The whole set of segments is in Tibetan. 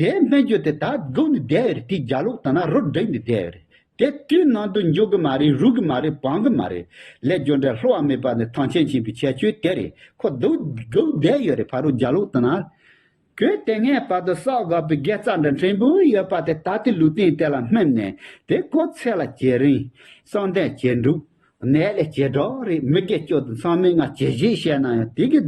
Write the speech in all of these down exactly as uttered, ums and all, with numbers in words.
དེ་སྨན་རྒྱུ་དེ་ད་སྒུག་ནས་བསྡད་ཡོད་རེད། དེའི་རྒྱབ་ལོགས་དེ་ན་རུ་བསྒྲིགས་ནས་བསྡད་ཡོད་རེད། དེ་དུས་ནང་དུ་འཇུག་གི་མ་རེད། རུལ་གི་མ་རེད། སྦང་གི་མ་རེད། ལས་རྒྱུ་འབྲས་བསླུ་བ་མེད་པ་ནི་ཐམས་ཅད་མཁྱེན་པའི་ཁྱད་ཆོས་དེ་རེད། ཁོ་སྒུག་སྒུག་བསྡད་ཡོད་རེད། ཕ་རོལ་རྒྱབ་ལོགས་དེ་ན། ཁོས་དེ་སྔའི་བར་དུ་བསགས་དགོས་པའི་དགེ་རྩ་འདྲ་ཕྲན་བུ་ཡོད་པ་དེ་ད་ལྟའི་ལུས་རྟེན་དེ་ལ་སྨིན་ནས། དེ་ཁོ་ཚེ་ལ་ཇེ་རིང་། བསམ་གཏན་ཇེ་འཁྲུག། ནད་ལས་ཇེ་དྲག་རེད། མི་དགེ་བཅུ་དང་མཚམས་མེད་ལྔ་ཇེ་ཞན་བཤད་ན་ཡང་། དེ་གི་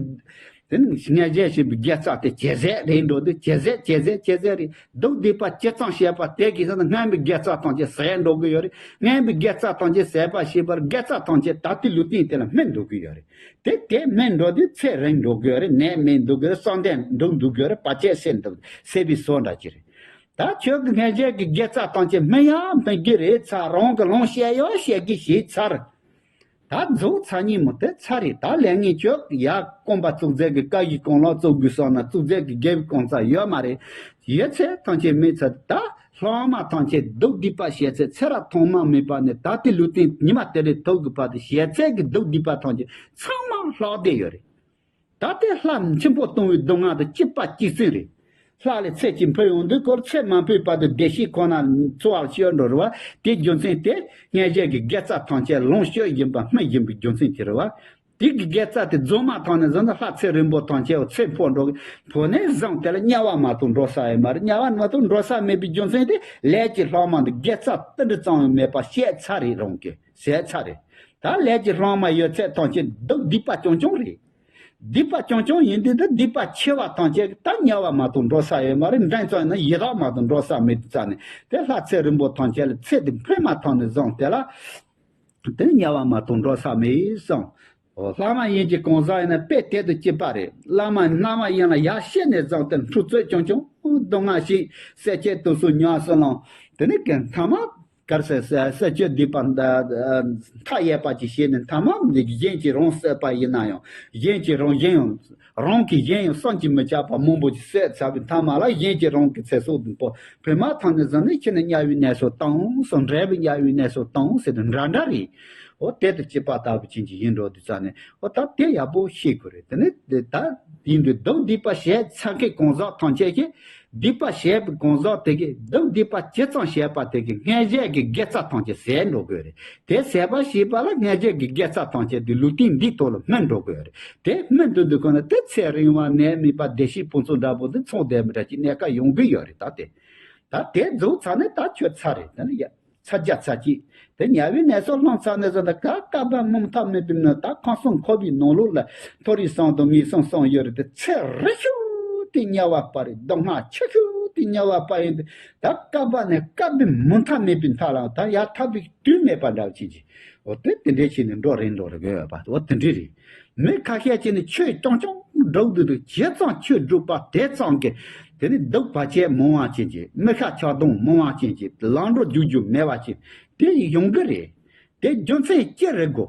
དེ་ནི་སྔར་བཞིན་བྱས་པའི་དགེ་རྩ་དེ་ཇེ་ཟད་རེད་འགྲོ་དུས། ཇེ་ཟད་ཇེ་ཟད་ཇེ་ཟད་རེད། སྡུག་སྡིག་པ་ཇི་ཙམ་བྱས་པ་དེ་གིས་ཟེར་ན་སྔར་མའི་དགེ་རྩ་ཐམས་ཅད་ཟད་འགྲོ་གི་ཡོད་རེད། སྔར་མའི་དགེ་རྩ་ཐམས་ཅད་ཟད་པ་ཞེས་པར་དགེ་རྩ་ཐམས་ཅད་ད་ལྟའི་ལུས་རྟེན་དེ་ལ་སྨིན་འགྲོ་གི་ཡོད་རེད། དེ་དེ་སྨིན་འགྲོ་དུས་ཚེ་རིང་འགྲོ་གི་ཡོད་རེད། ནད་མེད་འགྲོ་གི་རེད། བསམ་གཏན་འགྲུབ་འགྲོ་གི་ཡོད་རེད། བར་ཆད་སེལ་འགྲོ། སེལ་བའི་བཟོ་འདྲ་ཅིག་རེད། ད་ཁྱོད་ཀྱི་སྔར་བཞིན་གྱི་དགེ་རྩ་ཐམས་ཅད་སྨིན་ཡང་སྨིན་གྱི་རེད། ཚར། རང་གི་ལོངས་སྤྱད་ཡང་སྤྱད་གི་བྱས་ཚར། ད་རྫོགས་ཚར་ཉིན་མོ་དེ་ཚར་རེད། ད་ལས་ངན་ཁྱོད་ཡར་རྐང་པ་བཙུགས་རྫས་ཀྱི་བཀའ་བཞིན་གང་ལགས་བཙུགས་དགོས་བསམ་ན་བཙུགས་རྫས་ཀྱི་དགེ་བའི་གང་ཚར་ཡོད་མ་རེད། ཡོད་ཚད་ཐམས་ཅད་མེད་ཚར། ད་ལྷག་མ་ཐམས་ཅད་སྡུག་སྡིག་པ་བྱས་ཚད་ཚེ་རབས་ཐོག་མ་མེད་པ་ནས་ད་ལྟའི་ལུས་རྟེན་ཉི་མ་དེ་རེ་ཐོག་གི་བར་དུ་བྱས་ཚད་ཀྱི་སྡུག་སྡིག་པ་ཐམས་ཅད་ཚང་མ་ལྷག་བསྡད་ཡོད་རེད། ད་ལྟའི་ལྷ་ཆེན་པོ་སྟོང་བའི་སྡུག་བསྔལ་དང་གཅིག་པ་གཅིག་མཚུངས་རེད། ལྷ་ལས་ཚེ་གཅིག་འཕོས་ཡོང་དུས་སྐོར་ཚེ་མ་འཕོས་བར་དུ་བདེ་སྐྱིད་ཁོ་ན་འཚོ་བར་སྤྱོད་འགྲོ་རུ་བ། དེའི་རྒྱུ་མཚན་དེ་སྔར་བཞིན་གྱི་དགེ་རྩ་ཐམས་ཅད་ལོངས་སྤྱོད་བཞིན་པ་སྨིན་བཞིན་པའི་རྒྱུ་མཚན་དེ་རེད་བ། དེ་གི་དགེ་རྩ་དེ་རྫོགས་མ་ཐག་ནས་བཟུང་ནས་ལྷ་ཚེ་རིང་པོ་ཐམས་ཅད་ཚེ་འཕོས་འགྲོ་གི། འཕོས་ནས་བཟུང་དེ་ལ་དམྱལ་བ་མ་གཏོགས་འགྲོ་ས་ཡོད་མ་རེད། དམྱལ་བ་མ་གཏོགས་འགྲོ་ས་མེད་པའི་རྒྱུ་མཚན་དེ་ལས་ཀྱི་ལྷག་མ་འདི་དགེ་རྩ་ཏིལ་འབྲུ་ཙམ་ཡང་མེད་པ་བཤད་ཚར་རེད། རང་གིས་ཟད་ཚར་རེད། ད་ལས་ཀྱི་ལྷག་མ་ཡོད་ཚད་ཐམས་ཅད་སྡུག་སྡིག་པ་རྐྱང་རྐྱང་རེད། སྡིག་པ་རྐྱང་རྐྱང་ཡིན་དུས་དེ་སྡིག་པ་ཆེ་བ་ཐམས་ཅད་ད་དམྱལ་བ་མ་གཏོགས་འགྲོ་ས་ཡོད་མ་རེད། འདྲེན་ཙམ་ཡིན་ན་ཡི་དྭགས་མ་གཏོགས་འགྲོ་ས་མེད་དུས་ཙ་ནས་དེ་ལྷ་ཚེ་རིང་པོ་ཐམས་ཅད་ལ་ཚེ་འདི་འཕོས་མ་ཐག་ནས་བཟུང་དེ་ལ་དེ་དམྱལ་བ་མ་གཏོགས་འགྲོ་ས་མེད་བསམ། ཨོ། ལྷག་མ་ཡིན་གྱི་གང་ཟག་ཡིན་ན་དཔེ་དེ་དང་གཅིག་པ་རེད། བླ་མ་བླ་མ་ཡིན་ལ་ཡར་ཤེས་ནས་བཟུང་སྟེ་འཁྲུག་རྩོད་རྐྱང་རྐྱང་སྡུག་བསྔལ་ཞིག་སེམས་ཅན་དུ་སུ་ཉམས་སུ་བླང་། དེ་ནི་གན་ཐ་མ་གར་སེ་སེ་སེ་སྤྱོད་སྡིག་པ་མཐའ་ཡས་པ་ཅིག་བྱས་ནས་ཐ་མ་གཞན་གྱིས་རང་གསོད་པ་ཡིན་ན་ཡང་། གཞན་གྱིས་རང་གཞན་ཡང་རང་གིས་གཞན་ཡང་བསམ་གྱིས་མི་ཁྱབ་པ་མང་པོ་ཅིག་གསོད་ཚར་བའི་མཐའ་མ་ལ་གཞན་གྱིས་རང་གི་ཚེ་སྲོག་དང་པོ་བོད་མ་ཐང་ནས་བཟུང་ནས་ཁྱེད་ནི་དམྱལ་བའི་གནས་སུ་བཏང་སོང་། འབྲས་བུ་དམྱལ་བའི་གནས་སུ་བཏང་ཟེར་དུས་འདྲ་འདྲ་རེད། འོ་དེ་དང་གཅིག་པ་ལྟ་བུ་ཅན་གྱི་ཡིན་འགྲོ་དུས་ཙ་ནས་འོ་ད་དེ་ཡག་པོ་ཤེས་དགོས་རེད། དེ་ནི་དེ་ད་ཡིན་དུས་སྡུག་སྡིག་པ་བྱས་ཚར་མཁན་གང་ཟག་ཐམས་ཅད་ཀྱིས་སྡིག་པ་བྱས་པའི་གང་ཟག་དེ་གིས་སྡུག་སྡིག་པ་ཇི་ཙམ་བྱས་པ་དེ་གིས་སྔར་བཞིན་གྱི་དགེ་རྩ་ཐམས་ཅད་ཟད་འགྲོ་དགོས་རེད། དེ་ཟད་པ་ཞེས་པ་ལ་སྔར་བཞིན་གྱི་དགེ་རྩ་ཐམས་ཅད་དེ་ལུས་རྟེན་འདིའི་ཐོག་ལ་སྨིན་འགྲོ་དགོས་རེད། དེ་སྨིན་དུས་འདི་ཁོ་ན་དེ་ཚེ་རིང་བ་ནད་མེད་པ་བདེ་སྐྱིད་ཕུན་སུམ་འདྲ་པོ་འདི་ཚོང་བསྡད་མི་འདྲ་ཅིག་གནས་ཀ་ཡོང་གི་ཡོད་རེད། ད་དེ་ད་དེ་རྫོགས་ཚར་ནས་ད་ཁྱོད་ཚར་རེད། དེ་ནི་ཡ། ཚར་བརྒྱ་ཚར་གཅིག་དེ་དམྱལ་བའི་གནས་སུ་ལྷུང་ཚར་ནས་བཟུང་ད་ག་བཀའ་པ་སྨོན་མཐའ་མེད་པའི་ནང་ད་ཁམས་གསུམ་འཁོར་བའི་ནང་ལོགས་ལ་མཐོ་རིས་གསུམ་དང་ངན་སོང་གསུམ་ཡོད་རེད་དེ། ཚེ་རིང་ཤོས་དེ་དམྱལ་བ་པ་རེད། སྡུག་བསྔལ་ཆེ་ཤོས་དེ་དམྱལ་བ་པ་ཡིན་དེ། ད་བཀའ་པ་ནས་བཀའ་པའི་སྨོན་མཐའ་མེད་པའི་མཐའ་ལ་ད་ཡར་ཐར་པའི་དུས་མེད་པ་འདྲ་བ་ཅིག་ཅིག་འོ་དེ་དེ་འདྲའི་ཆེད་ནས་འགྲོ་རན་འགྲོ་རེ་དགོས་ཡོད་པ་འོ་དེ་འདྲའི་རེད། མི་ཁ་ཤས་ཀྱིས་ནི་ཆོས་རྐྱང་རྐྱང་སྒྲུབ་འདུག་འདུག་ཇི་ཙམ་ཆོས་སྒྲུབ་པ་དེ་ཙམ་གྱིས་དེ་ནི་སྡུག་བར་ཆད་མང་བ་ཅན་གྱི་མི་ཁ་ཆག་སྡང་མང་བ་ཅན་གྱི་ལམ་འགྲོ་རྒྱུག་རྒྱུ་མེད་པ་ཅན་དེ་ཡོང་གི་རེད། དེ་རྒྱུ་མཚན་ཅི་རེད་གོ།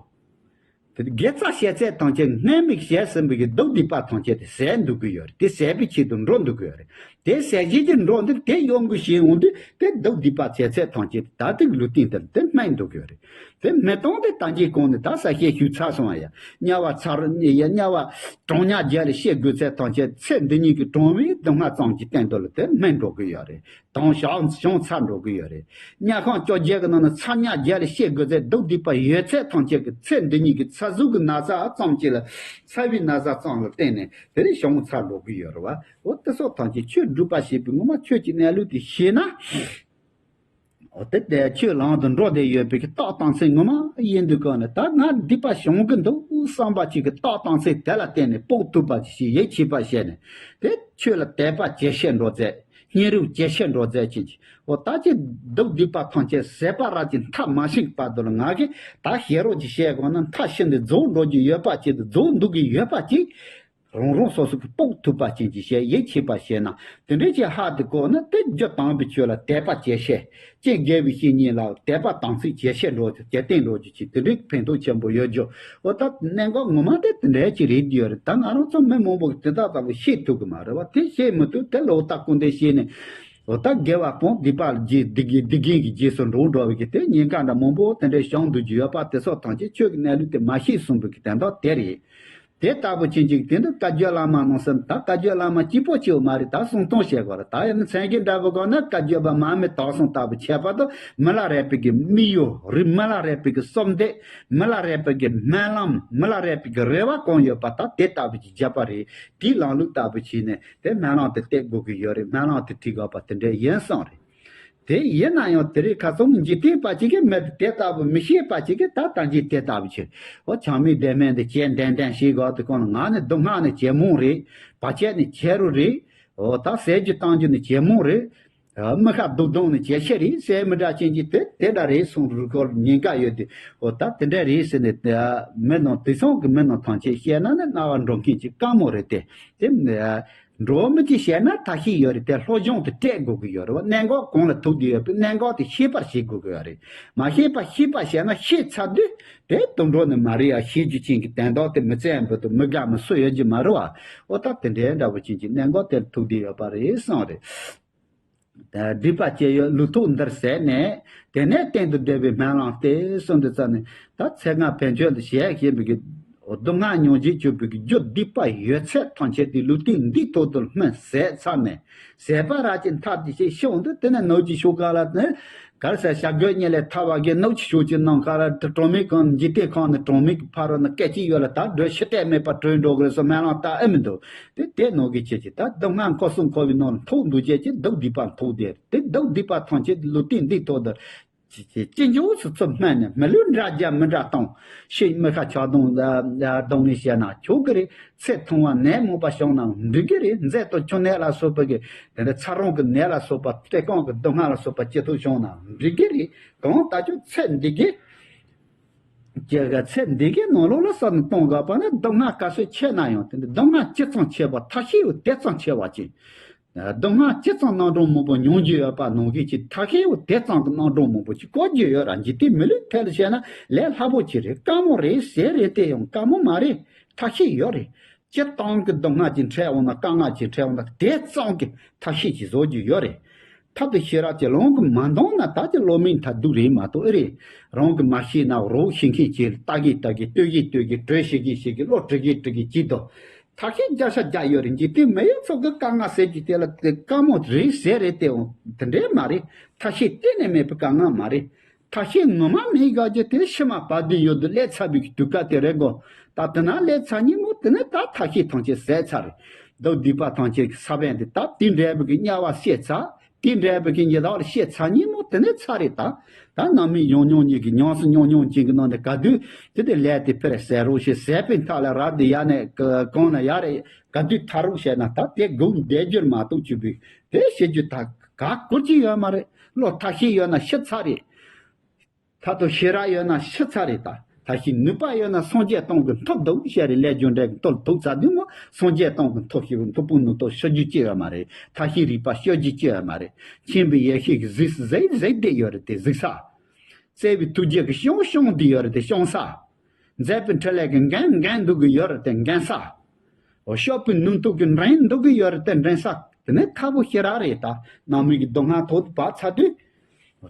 དེ་དགེ་རྩ་བྱས་ཚད་ཐམས་ཅད་སྔར་མེད་བྱས་ཟིན་པའི་སྡུག་སྡིག་པ་ཐམས་ཅད་དེ་ཟད་འདུག་གི་ཡོད་རེད། དེ་ཟད་པའི་ཆེད་དུ་འགྲོ་འདུག་གི་ཡོད་རེད། དེ་ཟད་བྱེད་ཀྱི་འགྲོ་འདུག་དེ་ཡོང་གི་ཞེས་འོང་དུས་དེ་སྡུག་སྡིག་པ་བྱས་ཚད་ཐམས་ཅད་དེ་ད་ལྟའི་ལུས་རྟེན་དེར་དེ་སྨིན་འདུག་གི་ཡོད་རེད། དེ་མི་གཏོང་དེ་ད་གིན་གོང་ནས་ད་གསལ་བཤད་ཞུས་ཚར་སོང་བ་ཡ། དམྱལ་བ་ཚར་ཡ་དམྱལ་བ་གྲང་དམྱལ་བརྒྱད་ལ་སྐྱེ་དགོས་ཚད་ཐམས་ཅད་ཚེ་འདི་ཉིད་ཀྱི་གྲང་བའི་སྡུག་བསྔལ་ཙམ་གྱི་སྟེང་དུ་ལ་དེ་སྨིན་འགྲོ་གི་ཡོད་རེད། དང་བྱང་བྱང་ཚར་འགྲོ་གི་ཡོད་རེད། དམྱལ་ཁམས་བཅོ་བརྒྱད་ཀྱི་ནང་ན་ཚ་དམྱལ་བརྒྱད་ལ་སྐྱེ་དགོས་ཚད་སྡུག་སྡིག་པ་ཡོད་ཚད་ཐམས་ཅད་ཀྱི་ཚེ་འདི་ཉིད་ཀྱི་ཚ་ཟུག་གི་ན་ཚ་ཙམ་ཅིག་ལ་ཚ་བའི་ན་ཚ་ཙམ་ལ་བརྟེན་ནས་དེ་རིང་བྱང་ཚར་འགྲོ་གི་ཡོད་རེད་བ། འོ་དེ་སོགས་ཐམས་ཅད་ཆོས་སྒྲུབ་པ་ཞེས་པའི་ངོ་མ་ཆོས་ཀྱི་གནས་ལུགས་དེ་ཤེས་ན། འོ་དེ་ལྟའི་ཆོས་ལམ་དུ་འགྲོ་བསྡད་ཡོད་པའི་གི་རྟགས་དམ་ཚིག་ངོ་མ་ཡིན་དུས་ག་ནས་ད་ང་སྡིག་པ་བྱུང་གི་འདུག་བསམ་པ་ཅིག་གི་རྟགས་དམ་ཚིག་དེ་ལ་བརྟེན་ནས་དཔོག་ཐུབ་པ་ཅིག་བྱས་ཡིད་ཆེས་པ་བྱས་ནས་དེ་ཆོས་ལ་དད་པ་ཇེ་ཆེར་འགྲོ་མཛད། སྙིང་རུས་ཇེ་ཆེར་འགྲོ་མཛད་ཅིག་གི་འོ་ད་ཅི་སྡུག་སྡིག་པ་ཐམས་ཅད་ཟད་པ་ར་ཅིག་མཐའ་མ་ཕྱིན་བར་དུ་ལ་ང་གིས་ད་བཤད་རོགས་ཅིག་བཤད་དགོས་ན་མཐའ་ཕྱིན་ཏེ་རྫོགས་འགྲོ་རྒྱུ་ཡོད་པ་ཅིག་དང་རྫོགས་འདུག་གི་ཡོད་པ་ཅིག་རང་རང་སོ་སོ་གི་དཔོག་ཐུབ་པ་ཅན་གྱི་བཤད་ཡིད་ཆེས་པ་བཤད་ན་དེ་འདྲའི་ཅིག་ཧ་དེ་གོ་ན་དེ་རྒྱུ་དམ་པའི་ཆོས་ལ་དད་པ་ཇེ་ཆེ། སྤྱན་དགེ་བའི་བཤེས་གཉེན་ལ་དད་པ་དམ་ཚིག་ཇེ་ཆེ་འགྲོ་ཇེ་བརྟན་འགྲོ་རྒྱུ་ཅིག་དེ་འདྲའི་ཕན་ཐོགས་ཆེན་པོ་ཡོད་རྒྱུ། འོ་ད་གནད་འགག་ངོ་མ་དེ་དེ་འདྲའི་ཅིག་རེད་ཡོད་རེད། ད་ང་རང་ཚོ་མི་མང་པོ་གི་དེ་དག་ལྟ་བུ་ཤེས་ཐུབ་གི་མ་རེད་བ། དེ་ཤེས་མི་ཐུབ་དེ་ལོག་ལྟ་སྐུར་འདེབས་བྱས་ནས་འོ་ད་དགེ་བ་སྤོང་སྡིག་པ་རྗེས་སྡིག་སྡིག་རྒན་གྱི་རྗེས་སུ་འགྲོ་འགྲོ་བའི་གི་དེ་ཉེན་ཁ་འདྲ་མང་པོ་དེ་འདྲའི་བྱུང་འདུག་རྒྱུ་ཡོད་པ་དེ་སོགས་ཐམས་ཅད་ཆོས་ཀྱི་གནས་ལུགས་དེ་མ་ཤེས་གསུངས་པའི་གི་དོན་དག་དེ་རེད། དེ་ལྟ་བུ་ཅན་ཅིག་དེ་འདི་བཀའ་བརྒྱུད་བླ་མ་ནང་སེམས་ད་བཀའ་བརྒྱུད་བླ་མ་གཅིག་པོ་ཅིག་མ་རེད། ད་གསུང་སྟོང་བཤད་དགོས་རེད། ད་ཡང་མཚན་གྱི་འདྲ་པོ་གང་ན་བཀའ་བརྒྱུད་པ་མ་མི་དག་སོང་ལྟ་བུ་ཁྱད་པར་དུ་མི་ལ་རས་པའི་གི་དམིགས་ཡུལ་རེད། མི་ལ་རས་པའི་གི་གསོལ་འདེབས། མི་ལ་རས་པའི་གི་སྨོན་ལམ། མི་ལ་རས་པའི་གི་རེ་བ་གང་ཡོད་པ་ད་དེ་ལྟ་བུ་ཅིག་བརྒྱབ་པ་རེད། དེའི་ལམ་ལུགས་ལྟ་བུ་བྱས་ནས་དེ་སྨོན་ལམ་དེ་གཏད་དགོས་ཀྱི་ཡོད་རེད། སྨོན་ལམ་དེ་ཁྲིད་དགོས་པ་དེ་འདྲ་ཡིན་བསམ་རེད། དེ་ཡིན་ན་ཡང་དེ་རིང་ཁ་སང་འཇིག་རྟེན་པ་ཅིག་གིས་མི་དེ་ལྟ་བུ་མི་ཤེས་པ་ཅིག་གིས་ད་ལྟ་འཇིག་དེ་ལྟ་བུ་ཆེ། འོ་ཆང་མི་བདེ་མེད་འདི་བྱས་འདན་འདན་ཞིག་གོ་དེ་གོང་ང་ནི་སྡུག་བསྔལ་ནི་ཇེ་མང་རེད། བར་ཆད་ནི་ཇེ་རུ་རེད། འོ་ད་ཟས་རྒྱུ་བཏང་རྒྱུ་ནི་ཇེ་མང་རེད། མི་ཁ་སྡུག་སྡང་ནི་ཇེ་ཆེ་རེད་ཟེར་མི་འདྲ་ཅན་གྱི་དེ་དེ་འདྲ་རེད་གསུང་རུ་སྐོར་ཉེན་ཁ་ཡོད་དེ། འོ་ད་དེ་འདྲ་རེད་ཟེར་ནས་མི་རྣམས་དེང་སང་གི་མི་རྣམས་ཐམས་ཅད་བཤད་ན་ནི་རྣ་བ་འགྲོ་མཁན་གྱི་དཀའ་མོ་རེད་དེ། དེ་འགྲོ་མི་གཅིག་བཤད་ན་ཐབས་ཤེས་ཡོད་རེད་དེ། སློབ་སྦྱོང་དེ་སྤྲད་དགོས་ཀྱི་ཡོད་རེད་བ། གནད་འགག་གང་ལ་ཐུག་བསྡད་ཡོད་པའི་གནད་འགག་དེ་ཤེས་པར་བྱེད་དགོས་ཀྱི་ཡོད་རེད། མ་ཤེས་པ་ཤེས་པ་བྱས་ན་ཤེས་ཚར་དུས་དེ་དུད་འགྲོ་ནི་མ་རེད་ཡ། ཤེས་རྒྱུ་ཅན་གྱི་དོན་དག་དེ་མི་བཙན་པོ་དང་མི་དགའ་མི་སུ་ཡོད་ཀྱི་མ་རེད་བ། འོ་ད་དེ་འདྲའི་འདྲ་བོ་ཅན་གྱི་གནད་འགག་དེར་ཐུག་བསྡད་ཡོད་པ་རེད་བསམ་རེད། སྒྲིབ་པ་སྐྱེ་ཡོད་ལུགས་ཐོག་འདིར་ཟད་ནས། དེ་ནས་གཏན་དུ་བདེ་བའི་སྨོན་ལམ་སྟེ་གསུངས་དུས་ཙམ་ནས། ད་ཚེ་སྔ་ཕན་ཆོད་དུ་ཞེས་བཤད་པའི་གི་སྡུག་བསྔལ་མྱོང་བྱེད་གྱུར་པའི་གི་རྒྱུ་སྡིག་པ་ཡོད་ཚད་ཐམས་ཅད་དེ་ལུས་རྟེན་འདིའི་ཐོག་ཏུ་སྨིན་ཟད་ཚར་ནས། ཟད་པ་རབ་ཀྱི་མཐའ་དེ་ཞེས་ཤོག་འདུག་དེ་ནས་ནུབ་ཀྱི་ཤོག་ག་ལ་ནི། གར་ས་བྱ་རྒོད་གཉིད་ལས་ཐར་བ་གི་ནུབ་ཀྱི་ཕྱོགས་ཀྱི་ནམ་མཁའ་ལ་དེ་གྲོང་མི་གང་འཇིག་རྟེན་ཁམས་ནི་གྲོང་མི་གི་ཕ་རོལ་ན་སྐད་ཅིག་ཡོད་ལ་ད་སྒྲོལ་ཕྱི་བལྟས་མེད་པར་གྲོལ་འགྲོ་གི་རེད་སོ་སྨོན་ལམ་བཏབ་ཨེ་མི་འདུག་དེ་དེ་ནང་གི་ཆེད་ཀྱི་ད་སྡུག་བསྔལ་འཁོར་གསུམ་འཁོར་བའི་ནང་ལ་འཐུག་འདུག་བྱས་ཀྱི་སྡུག་སྡིག་པ་འཐུག་དེ་དེ་སྡུག་སྡིག་པ་ཐམས་ཅད་ལུས་རྟེན་འདིའི་ཐོག་ཏུ་ཅི་ཅི་ཅི་འཇུག་སུ་ཚུར་སྨན་ནས་མི་ལུས་འདྲ་རྒྱ་མི་འདྲ་བཏང་། ཤི་མི་ཁ་ཆག་གདོང་གདོང་ནས་བཤད་ན་ཆོག་གི་རེད། ཚེ་ཐུང་བ་ནད་མང་པ་བྱུང་ན་འགྲིག་གི་རེད། མཛེ་དང་ཁྱུང་ནད་ལ་སོགས་པ་གི་དེ་འདྲ་ཚ་རོང་གི་ནད་ལ་སོགས་པ་བཀྲེས་སྐོམ་གི་སྡུག་བསྔལ་ལ་སོགས་པ་ཅི་ཐུབ་བྱུང་ན་འགྲིག་གི་རེད། གང་ལྟར་ཀྱང་ཚེ་འདི་གི་ཀྱི་ག་ཚེ་འདི་གི་ནང་ལོགས་ལ་བསམ་བློ་གཏོང་དགོས་པ་ནི་སྡུག་བསྔལ་ག་ཚོད་ཆེ་ན་ཡང་དེ་འདི་སྡུག་བསྔལ་ཇི་ཙམ་ཆེ་བ་ཐབས་ཤེས་ཡོད་དེ་ཙམ་ཆེ་བ་ཅིག་སྡུག་བསྔལ་ཇི་ཙམ་རྣམ་གྲངས་མང་པོ་མྱོང་རྒྱུ་ཡོད་པ་ནང་བཞིན་གྱི་ཐབས་ཤེས་ཡོད་དེ་ཙམ་གྱི་རྣམ་གྲངས་མང་པོ་ཅིག་བཀོལ་རྒྱུ་ཡོད་ར། འཇིག་རྟེན་མི་ལུས་ཐད་ལ་བཤད་ན་ལས་སླ་པོ་ཅིག་རེད། དཀའ་མོ་རེད་ཟེར་རེད་དེ་ཡང་དཀའ་མོ་མ་རེད། ཐབས་ཤེས་ཡོད་རེད། སྤྱིར་བཏང་གི་སྡུག་བསྔལ་ཅིག་འཕྲད་འོང་ན་དཀའ་ངལ་ཅིག་འཕྲད་འོང་ན་དེ་ཙམ་གྱི་ཐབས་ཤེས་ཅིག་བཟོ་རྒྱུ་ཡོད་རེད། ཐབས་དང་ཤེས་རབ་ཀྱི་ལམ་གྱིས་མ་འདང་ན་ད་ཀྱི་བློ་མིག་མཐའ་སྡུག་རེད་མ་གཏོགས་ཨེ་རེད། རང་གིས་མ་ཤེས་ན་རོགས་ཤེས་མཁན་ཅིག་ལ་ལྟ་གི་ལྟ་གི་ལྟོས་གི་ལྟོས་གི་དྲི་ཞིག་གི་ཞིག་གི་བློ་དྲི་གི་དྲི་གི་ཅིག་དང་། ཐབས་ཤེས་བརྒྱ་ཆ་བརྒྱ་ཡོད་རེད། འཇིག་རྟེན་མི་ཡོད་ཚོ་གི་དཀའ་ངལ་ཟེར་རྒྱུ་དེ་ལ་དེ་དཀའ་མོ་རེད་ཟེར་རེད་དེ་འོང་དེ་འདྲས་མ་རེད། ཐབས་ཤེས་གཏན་ནས་མེད་པའི་དཀའ་ངལ་མ་རེད། ཐབས་ཤེས་ངོ་མ་མེད་དགའ་རྒྱུ་དེ་ཕྱི་མ་བར་དོའི་ཡུལ་དུ་སླེབས་ཚར་བའི་གི་དུས་སྐབས་དེ་རེད་གོ། ད་དེ་ན་སླེབས་ཚར་ཉིན་མོ་དེ་ནས་ད་ཐབས་ཤེས་ཐམས་ཅད་ཟད་ཚར་རེད། སྡུག་སྡིག་པ་ཐམས་ཅད་ཀྱི་ས་བོན་དེ་ད་དེ་འདྲས་པའི་གི་དམྱལ་བ་སྐྱེས་ཚར། དེ་འདྲས་པའི་གི་ཉི་ཟླ་བར་སྐྱེས་ཚར་ཉིན་མོ་དེ་ནས་ཚར་རེད་ད། ད་རྣམ་སྨིན་ཡང་ཉུང་ཉིད་ཀྱི་ཉམས་སུ་མྱོང་མྱོང་ཅན་གྱི་ནང་ནས་ག་དུས་དེ་དེ་ལས་དེ་ཕེར་ཟད་རོགས་ཞེས་ཟད་པའི་མཐའ་ལ་རབ་ཏུ་ཡར་ནས་གང་ན་ཡར་རེད། ག་དུས་ཐར་རོགས་བྱས་ན་ད་དེ་སྒུག་བསྡད་རྒྱུར་མ་གཏོགས་བཅུག་པའི་དེ་བྱེད་རྒྱུ་ད་ག་སྐོར་གྱི་ཡོད་མ་རེད། བློ་ཐབས་ཤེས་ཡོད་ན་ཤི་ཚར་རེད། ཐབས་དང་ཤེས་རབ་ཡོད་ན་ཤི་ཚར་རེད་ད། ཐབས་ཤེས་ནུས་པ་ཡོད་ན་སངས་རྒྱས་སྟོང་གི་མཐུ་འདུག་བཤད་རེད། ལས་རྒྱུ་འབྲས་ཀྱི་མཐུ་ལ་ཐུག་ཚར་དུས་མོ་སངས་རྒྱས་སྟོང་གི་མཐུ་ཞེས་པའི་མཐུ་དཔུང་ནུས་སྟོབས་ཤོར་རྒྱུ་ཅི་ཡོད་མ་རེད། ཐབས་ཤེས་རིག་པ་ཤོར་རྒྱུ་ཅི་ཡོད་མ་རེད། མཁྱེན་པའི་ཡེ་ཤེས་ཀྱི་གཟིགས་གཟིགས་གཟིགས་བསྡད་ཡོད་རེད་དེ་གཟིགས་ས། བརྩེ་བའི་ཐུགས་རྗེ་གི་བྱུང་བྱུང་བསྡད་ཡོད་རེད་དེ་བྱུང་ས། མཛད་པའི་འཕྲིན་ལས་ཀྱི་འགན་འགན་འདུག་གི་ཡོད་རེད་དེ་འགན་ས། འོ་སྐྱོབ་པའི་ནུས་སྟོབས་ཀྱི་འགྲན་འདུག་གི་ཡོད་རེད་དེ་འགྲན་ས། དེ་ནས་ཁ་བོ་ཤེས་རབ་རེད་ད། ནང་མི་གི་སྡུག་བསྔལ་ཐོག་ཏུ་བབས་ཚར་དུས།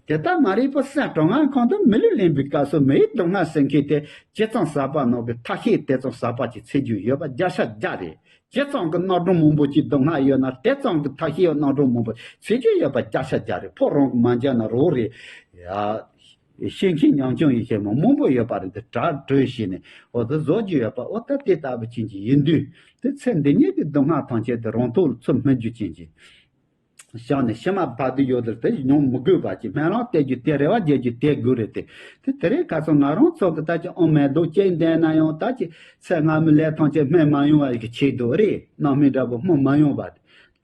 དེ་ལྟ་མ་རེད་པ་སེམས་གྲང་ངར་ཁང་དུ་མི་ལུས་ལེན་པའི་སྐབས་སུ་མི་ཡི་སྡུག་བསྔལ་སེལ་མཁན་དེ་ཇི་ཙམ་ཟབ་པ་ནང་གི་ཐབས་ཤེས་དེ་ཙམ་ཟབ་པ་ཅིག་འཚོལ་རྒྱུ་ཡོད་པ་བརྒྱ་ཆ་བརྒྱ་རེད། ཇི་ཙམ་གྱི་རྣམ་གྲངས་མང་པོ་ཅིག་སྡུག་བསྔལ་ཡོད་ན་དེ་ཙམ་གྱི་ཐབས་ཤེས་རྣམ་གྲངས་མང་པོ་འཚོལ་རྒྱུ་ཡོད་པ་བརྒྱ་ཆ་བརྒྱ་རེད། ཕོ་རང་གི་མ་འཇོན་ན་རོགས་རེད། ཡ། ཤེས་མཁན་ཉམ་ཆུང་ཡིན་མཁན་མང་མང་པོ་ཡོད་པ་རེད་དེ་དྲག་གྲོས་བྱས་ནས་འོ་དེ་བཟོ་རྒྱུ་ཡོད་པ་འོ་ད་དེ་ལྟ་བུ་ཅན་གྱི་ཡིན་དུས་དེ་ཚེ་འདི་ཉིད་ཀྱི་སྡུག་བསྔལ་ཐམས་ཅད་དེ་རང་ཐོག་ལ་ཚུར་སྨིན་རྒྱུ་ཅན་གྱི། བཞག་ནས་ཕྱི་མ་བར་དུ་ཡོད་དེར་དེ་མྱོང་མི་དགོས་པ་ཅིག་སྨོན་ལམ་གཏད་རྒྱུ་དེ་རེ་བ་རྒྱག་རྒྱུ་དེ་དགོས་རེད་དེ། དེ་དེ་རིང་ཁ་སང་ང་རང་ཚོ་གི་ད་ཅི་ཨོ་མེ་རྡོ་གཅིག་བསྡད་ན་ཡང་ད་ཅི་ཚེ་སྔ་མའི་ལས་ཐམས་ཅད་སྨིན་མ་ཡོང་བ་ཡི་གི་ཆེད་དུ་རེད། རྣམ་སྨིན་འདྲ་པོ་སྨིན་མ་ཡོང་བ།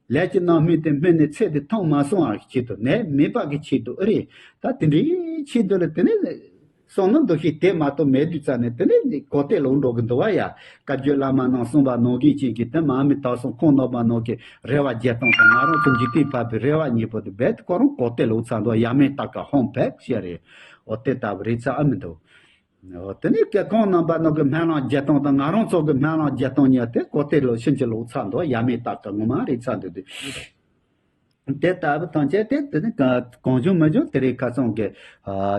ལས་ཀྱི་རྣམ་སྨིན་དེ་སྨིན་ནས་ཚེ་དེ་ཐུང་མ་སོང་བ་གི་ཆེད་དུ་ནད་མེད་པ་གི་ཆེད་དུ་རེད། ད་དེ་འདྲའི་ཆེད་དུ་ལ་དེ་ནས། བསམ་བློ་འདུ་ཤེས་དེ་མ་གཏོགས་མེད་དུས་ཙ་ནས་དེ་ནས་གོ་བདེ་ལོག་འགྲོ་གི་འདུག་བ་ཡ། བཀའ་བརྒྱུད་བླ་མ་རྣམས་གསུངས་པ་ནང་བཞིན་ཅིག་གི་དེ་མ་མི་དག་སོང་ཁོང་རྣམ་པ་ནང་གི་རེ་བ་བརྒྱད་སྟོང་དང་ང་རང་ཚོ་འཇིག་རྟེན་ཕལ་པའི་རེ་བ་གཉིས་པོ་དེ་རྦད་དེ་ཁོ་རང་གོ་བདེ་ལོག་ཚར་འདུག་ཡ་མེད་ལྟ་ཀ་ཧོན་བེག་ཤེས་རེད། འོ་དེ་ལྟ་བུ་རེད་ཚར་ཨ་མི་འདུག་འོ་དེ་ནས་ཀ་ཁོང་རྣམ་པ་ནང་གི་སྨོན་ལམ་བརྒྱད་སྟོང་དང་ང་རང་ཚོ་གི་སྨོན་ལམ་བརྒྱད་སྟོང་གཉིས་དེ་གོ་བདེ་ལོག་ཕྱིན་ཅི་ལོག་ཚར་འདུག་ཡ་མེད་ལྟ་ཀ་ངོ་མ་རེད་ཚར་འདུག་དེ། དེ་ལྟ་བུ་ཐམས་ཅད་དེ་དེ་ནི་གང་བྱུང་མི་བྱུང་དེ་རིང་ཁ་སང་གི་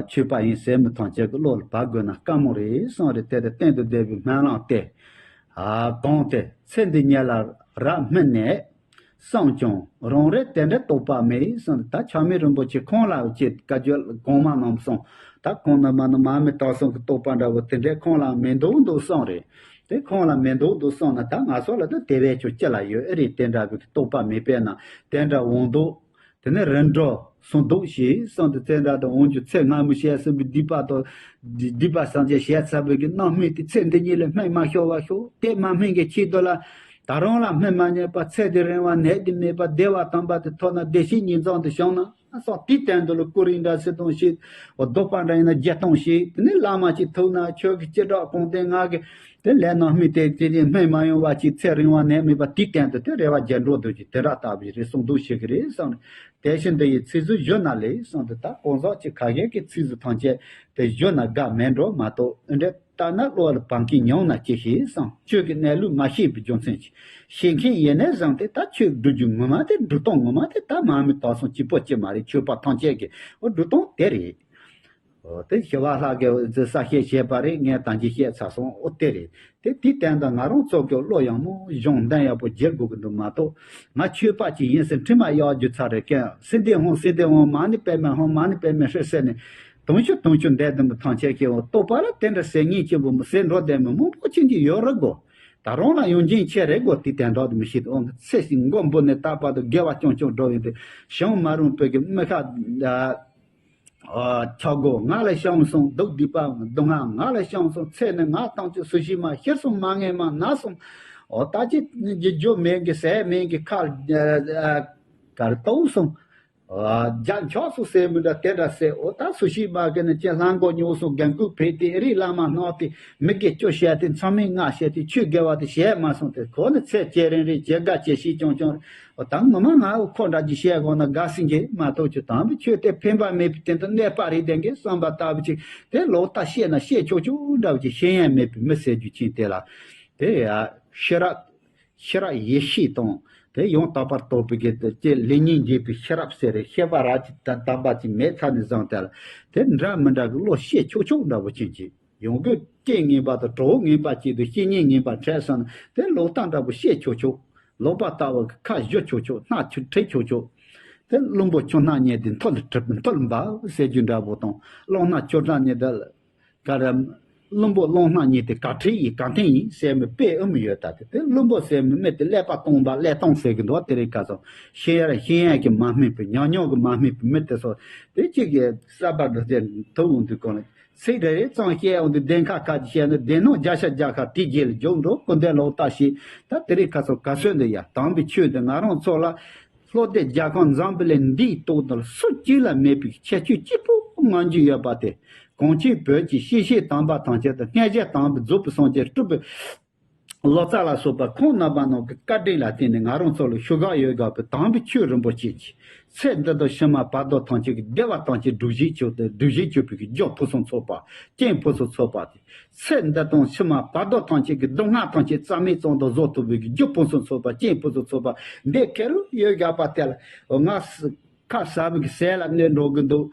ཆོས་པ་ཡིན་ཟེར་མི་ཐམས་ཅད་ཀྱི་བློ་ལ་བབ་དགོས་ན་དཀའ་མོ་རེད་གསུངས་རེད། དེ་དེ་གཏན་དུ་བདེ་བའི་སྨོན་ལམ་སྟེ། གང་དེ་ཚེ་འདི་ཉིད་ལ་རག་སྨིན་ནས་བསམས་ཀྱང་རང་རེ་དེ་འདྲ་རྟོགས་པ་མེད་གསུངས། ད་ཆགས་མེད་རིན་པོ་ཆེ་ཁོང་ལ་ཅེས་བཀའ་བརྒྱུད་གོང་མ་རྣམས་གསུངས། ད་ཁོང་རྣམ་པ་ནི་མར་མེ་དྭགས་གསུམ་གྱི་རྟོགས་པ་འདྲ་བོ་དེ་འདྲའི་ཁོང་ལ་མི་འདུག་འདུག་གསུངས་རེད། དེ་ཁོང་ལ་མི་འདུག་འདུག་གསུངས་ན་ད་ང་ཚོ་ལ་ད་དེ་བས་ཀྱང་ཅི་ལ་ཡོད་ཨེ་རེད། དེ་འདྲ་བའི་རྟོགས་པ་མེད་པས་ན་དེ་འདྲ་འོང་འདུག་དེ་ནས་རིམ་གྲོ་སོང་འདུག་ཞེས་གསུངས་ཏེ། ཚེ་འདྲ་དང་འོང་རྒྱུ་ཚེ་སྔ་མོ་བྱས་ཟིན་པའི་སྡིག་པ་དང་། སྡིག་པ་སངས་རྒྱས་བྱས་ཚར་བའི་གི་རྣམ་སྨིན་དེ་ཚེ་འདི་ཉིད་ལ་སྨིན་མ་ཤོར་བ་ཤོག་དེ་མ་སྨིན་གི་ཆེད་དུ་ལ་ད་རུང་ལ་སྨིན་མ་ཉེས་པ་ཚེ་འདི་རིང་བ་ནད་འདི་མེད་པ་བདེ་བ་དམ་པ་དེ་ཐོབ་ན་བདེ་གཤེགས་ཉིད་མཚན་དུ་བྱུང་ན་སོགས། དེའི་སྟེང་དུ་ལ་ཀུ་རེ་འདྲ་སེ་གཏོང་ཞིག་འོ་བཟློག་པ་འདྲ་ཡིན་ན་བརྒྱད་སྟོང་ཞིག་དེ་ནས་བླ་མ་ཅིག་ཐུག་ན་ཁྱོད་ཀྱི་སྤྱི་བསྒྲགས་གོང་བསྟན་ང་གི་དེ་ལས་རྣམ་སྨིན་དེ་དེ་ནས་སྨིན་མ་ཡོང་བ་ཅིག་ཚེ་རིང་བ་ནད་མེད་པ་དེའི་སྟེང་དུ་དེ་རེ་བ་རྒྱས་འགྲོ་འདུག་ཅིག་དེ་འདྲ་ལྟ་བུ་རེ་གསུང་འདུག་ཞིག་གི་རེད་བསམ། དེ་བཞིན་དུ་ཡི་ཚིག་ཟུར་བཞུགས་ན་ལེགས་གསུངས་ཏེ། ད་གང་ཟག་ཅིག་ཁ་ཤས་ཀྱི་ཚིག་ཟུར་ཐམས་ཅད་དེ་བཞུགས་ན་དགའ་མེད་འགྲོ་མ་གཏོགས་ཨེ་འདྲ་ལྟ་ན་བློ་ལ་བང་གིས་མྱོང་ན་ཅི་ཞིག་བསམ། ཆོས་ཀྱི་གནས་ལུགས་མ་ཤེས་པའི་རྒྱུ་མཚན་གྱིས། ཤེས་མཁན་ཡིན་ནའི་བཟང་སྟེ། ད་ཆོས་སྒྲུབ་རྒྱུ་ངོ་མ་དེ་སྒྲུབ་སྟངས་ངོ་མ་དེ་ད་མར་མེ་དྭགས་གསུམ་གཅིག་པོ་ཅི་མ་རེད། ཆོས་པ་ཐམས་ཅད་ཀྱི་འོ་སྒྲུབ་སྟངས་དེ་རེད། འོ་དེ་ཞི་བ་ལྷ་གིས་གསལ་བཤད་བྱས་པ་རེད། ངས་ད་གིན་བཤད་ཚར་སོང་། འོ་དེ་རེད། དེ་དེའི་སྟེང་དུ་ང་རང་ཚོ་གི་བློ་ཡངས་མོ་སྦྱོང་གདེང་ཡག་པོ་རྒྱག་དགོས་ཀྱི་འདུག་མ་གཏོགས། ང་ཆོས་པ་ཅིག་ཡིན་ཟེར་འཕྲིན་མ་གཡར་རྒྱུ་ཚར་རེ་ཀན་སི་ཏེ་ཧོང་སི་ཏེ་ཧོང་མ་ཎི་པདྨེ་ཧོང་མ་ཎི་པདྨེ་ཧྲི་ཟེར་ནས་དུང་ཕྱུར་དུང་ཕྱུར་འདས་དུ་མི་ཐང་ཆད་ཀྱི་འོ་རྟོགས་པ་ལ་དེ་འདྲ་ཟེར་ཉིན་གཅིག་པུ་མི་ཟེར་འགྲོ་བསྡད་མི་མང་པོ་ཅན་གྱི་ཡོད་རེད་གོ། ད་རུང་ལ་ཡོང་རྒྱུན་ཆད་རེད་གོ། དེ་དན་འདྲ་དུ་མི་ཤེས་དུ་འོང་གི་ཚེ་ཞིག་མགོ་འབུར་ནས་རྟག་པར་དུ་དགེ་བ་སྐྱོང་སྐྱོང་འགྲོ་བའི་དུས་བྱང་མ་རུངས་པའི་གི་མི་ཁ། ཨ། ཆག་སྒོ་ང་ལ་བྱུང་སོང་། སྡུག་སྡིག་པ་སྡུག་བསྔལ་ང་ལ་བྱུང་སོང་། ཚེ་ནི་ང་བཏང་ཆོག་སུ་ཞིག་མ་ཤི་སོང་། མ་ངེས་མ་ན་སོང་། འོ་ད་ཅི་ནི་རྒྱུ་རྒྱུ་མེད་གི་ཟས་མེད་གི་ཁ། ཨ། གར་ལྟོགས་སོང་། ཨ། རྒྱ་འཁྱོག་སོང་ཟས་མི་འདྲ་དེ་འདྲ་ཟས། འོ་ད་སུ་ཞིག་མ་གི་ནི་ཅི་ལྷ་མགོ་ཉོ་སོང་། རྒན་རྒོན་ཕེབས་ཏེ་རི་བླ་མ་སྣང་སྟེ་མི་དགེ་བཅུ་བཤད་དེ་མཚམས་མེད་ལྔ་བཤད་དེ་ཆོས་དགེ་བ་དེ་བྱས་མ་སོང་། དེ་ཁོ་ནི་ཚེ་སྐྱེལ་རིང་རེད། བྱེད་དགའ་བྱེད་ཤེས་ཀྱང་ཀྱང་རེད། འོ་ད་ངོ་མ་ང་འོ་ཁོ་འདྲ་ཅིག་བཤད་དགོས་ན་དགའ་སེང་གེ་མ་གཏོགས་ཀྱི་དམ་པའི་ཆོས་དེ་ཕན་པ་མེད་པའི་སྟེང་དུ་གནོད་པ་རེད་དེ་གི་བསམ་པ་ལྟ་བུ་ཅིག་དེ་ལོག་ལྟ་བཤད་ན་བཤད་ཆོག་ཆོག་འདྲ་བུ་ཅིག་ཤེས་ཡོན་མེད་པའི་མི་ཟེར་རྒྱུ་ཅན་དེ་ལ་དེ་ཡ་ཤེས་རབ་ཤེས་རབ་ཡེ་ཤེས་དང་དེ་ཡང་དག་པར་རྟོགས་པའི་གི་དེ་ལས་ཉོན་འབྱེད་པའི་ཤེས་རབ་ཟེར་རེད། ཤེས་པ་རབ་ཀྱི་དམ་པ་ཅིག་མེད་ཚར་ནས་བཟུང་སྟེ་ལ་དེ་འདྲ་མི་འདྲ་གི་བློ་ཤེས་ཆོག་ཆོག་འདྲ་བོ་ཅན་ཅིག་ཡོང་གི་རྐྱེན་ངན་པ་དང་གྲོགས་ངན་པ་བཅས་དང་བཤེས་གཉེན་ངན་པ་འཕྲད་སོང་ན་དེ་ལོག་ལྟ་འདྲ་པོ་བཤད་ཆོག་ཆོག་ལོག་པ་ལྟ་བུ་གི་ཁ་བཞུ་ཆོག་ཆོག་སྣ་ཆུ་ཁྲིད་ཆོག་ཆོག་དེ་བླུན་པོ་ཆུ་སྣ་ཉིད་དེ་མཐོལ་གྲིབ་མཐོལ་འབབ་ཟེར་རྒྱུ་འདྲ་པོ་དང་། གླང་སྣ་ཆུ་སྣ་ཉིད་དེ་ག་རེ། བླུན་པོ་གླང་སྣ་ཉིད་དེ་ག་ཁྲིད་ཡིན་ག་འཐེན་ཡིན་ཟེར་མི་དཔེ་ཨེ་མི་ཡོད། ད་དེ་དེ་བླུན་པོ་ཟེར་མི་མི་དེ་ཀླད་པ་སྟོང་པ་ཀླད་སྟོང་ཟེར་གི་འདུག་དེ་རིང་ཁ་སང་ཤེས་ཡ་ཤེས་ཡ་གི་མ་སྨིན་པའི་ཉག་ཉོག་གི་མ་སྨིན་པའི་མི་དེ་ཚོ་དེ་གཅིག་གི་གསར་པ་འགྲོ་དེ་ཐུག་འོང་དུས་གོང་ལ། ཚིག་རེ་རེ་ཙམ་བཤད་འོང་དུས་བདེན་ཁ་ཁ་ཅིག་བཤད་ན་བདེན་ནོ་བརྒྱ་ཆ་བརྒྱ་ཁ་དེའི་རྗེས་ལ་འཇོག་འགྲོ་དགོས་འདོད་ལོག་ལྟ་ཞིག་ད་དེ་རིང་ཁ་སང་ག་ཚོད་འདི་ཡ་དམ་པའི་ཆོས་འདི་ང་རང་ཚོ་ལ་བློ་གཏད་རྒྱ་ཁོག་འཛོམས་པ་ལས་འདིའི་ཐོག་ཏུ་སུ་གཅིག་ལ་མེད་པའི་ཁྱད་ཆོས་གཅིག་པུ་མངོན་གྱི་ཡོད་པ་དེ་གངས་ཅན་བོད་ཀྱི་སྐྱེས་ཆེན་དམ་པ་ཐམས་ཅད་དང་སྔ་རྗེས་དང་པོའི་རྫོགས་པའི་སངས་རྒྱས་སྤྲུལ་པའི་ལོ་ཙཱ་ལ་སོགས་པ་ཁོང་རྣམ་པ་རྣམས་ཀྱི་བཀའ་དྲིན་ལ་བརྟེན་ནས་ང་རང་ཚོ་ལ་ཤུགས་རྐྱེན་ཡོད་དགོས་པའི་དམ་པའི་ཆོས་རིན་པོ་ཆེ་གིས་ཚེ་འདི་དང་ཕྱི་མ་བར་དོ་ཐམས་ཅད་ཀྱི་བདེ་བ་ཐམས་ཅད་སྒྲུབ་བྱེད་ཆོག་སྟེ་སྒྲུབ་བྱེད་ཆོག་པའི་རྒྱུ་ཕུན་སུམ་ཚོགས་པ་རྐྱེན་ཕུན་སུམ་ཚོགས་པ་དེ། ཚེ་འདི་དང་ཕྱི་མ་བར་དོ་ཐམས་ཅད་ཀྱི་སྡུག་བསྔལ་ཐམས་ཅད་རྩ་མེད་ཙམ་དུ་བཟོ་ཐུབ་པའི་རྒྱུ་ཕུན་སུམ་ཚོགས་པ་རྐྱེན་ཕུན་སུམ་ཚོགས་པ་འདི་ཁེར་ཡོད་དགོས་པ་དེ་ལ་ང་ཁ་ཟ་བའི་ཟས་ལ་གནོད་འགྲོ་གི་འདུག་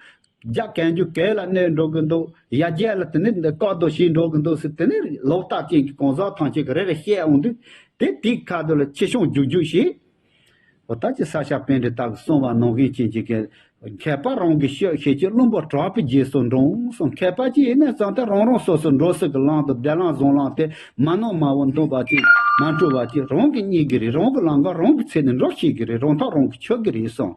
རྒྱ་གན་རྒྱུ་གན་ལ་གནོད་འགྲོ་གི་འདུག་ཡར་རྒྱས་ལ་དེ་ནི་འདི་བཀག་སྡོམ་བྱེད་འགྲོ་གི་འདུག་ཟེར་དེ་ནི་ལོག་ལྟ་ཅན་གྱི་གང་ཟག་ཐམས་ཅད་ཀྱིས་རེ་རེ་བཤད་འོང་དུས་དེ་དེའི་ཁ་ཐུག་ལ་ཆེ་ཆུང་རྒྱུག་རྒྱུག་བྱེད། འོ་ད་ཅི་ས་སྐྱ་པཎྜི་ཏ་གིས་གསུངས་པ་ནང་བཞིན་བྱེད་ཀྱི་གལ། མཁས་པ་རང་གི་ཕྱོགས་ཤེས་ཀྱི། བླུན་པོ་གྲགས་པའི་རྗེས་སུ་འབྲང་གསུངས། མཁས་པ་ཅིག་ཡིན་ན་ཙང་ད་རང་རང་སོ་སོ་འགྲོ་ས་གི་ལམ་དུ་བདེ་ལམ་བཟང་ལམ་དེ་མ་ནོར་མ་བོ་འདོན་པ་ཅིག་མ་འཁྲུལ་བ་ཅིག་རང་གིས་རྙེད་ཀྱི་རེད། རང་གི་ལམ་ཁ་རང་གི་ཚེ་ནས་འགྲོ་ཤེས་ཀྱི་རེད། རང་ཐག་རང་གིས་ཆོད་ཀྱི་རེད་གསུངས།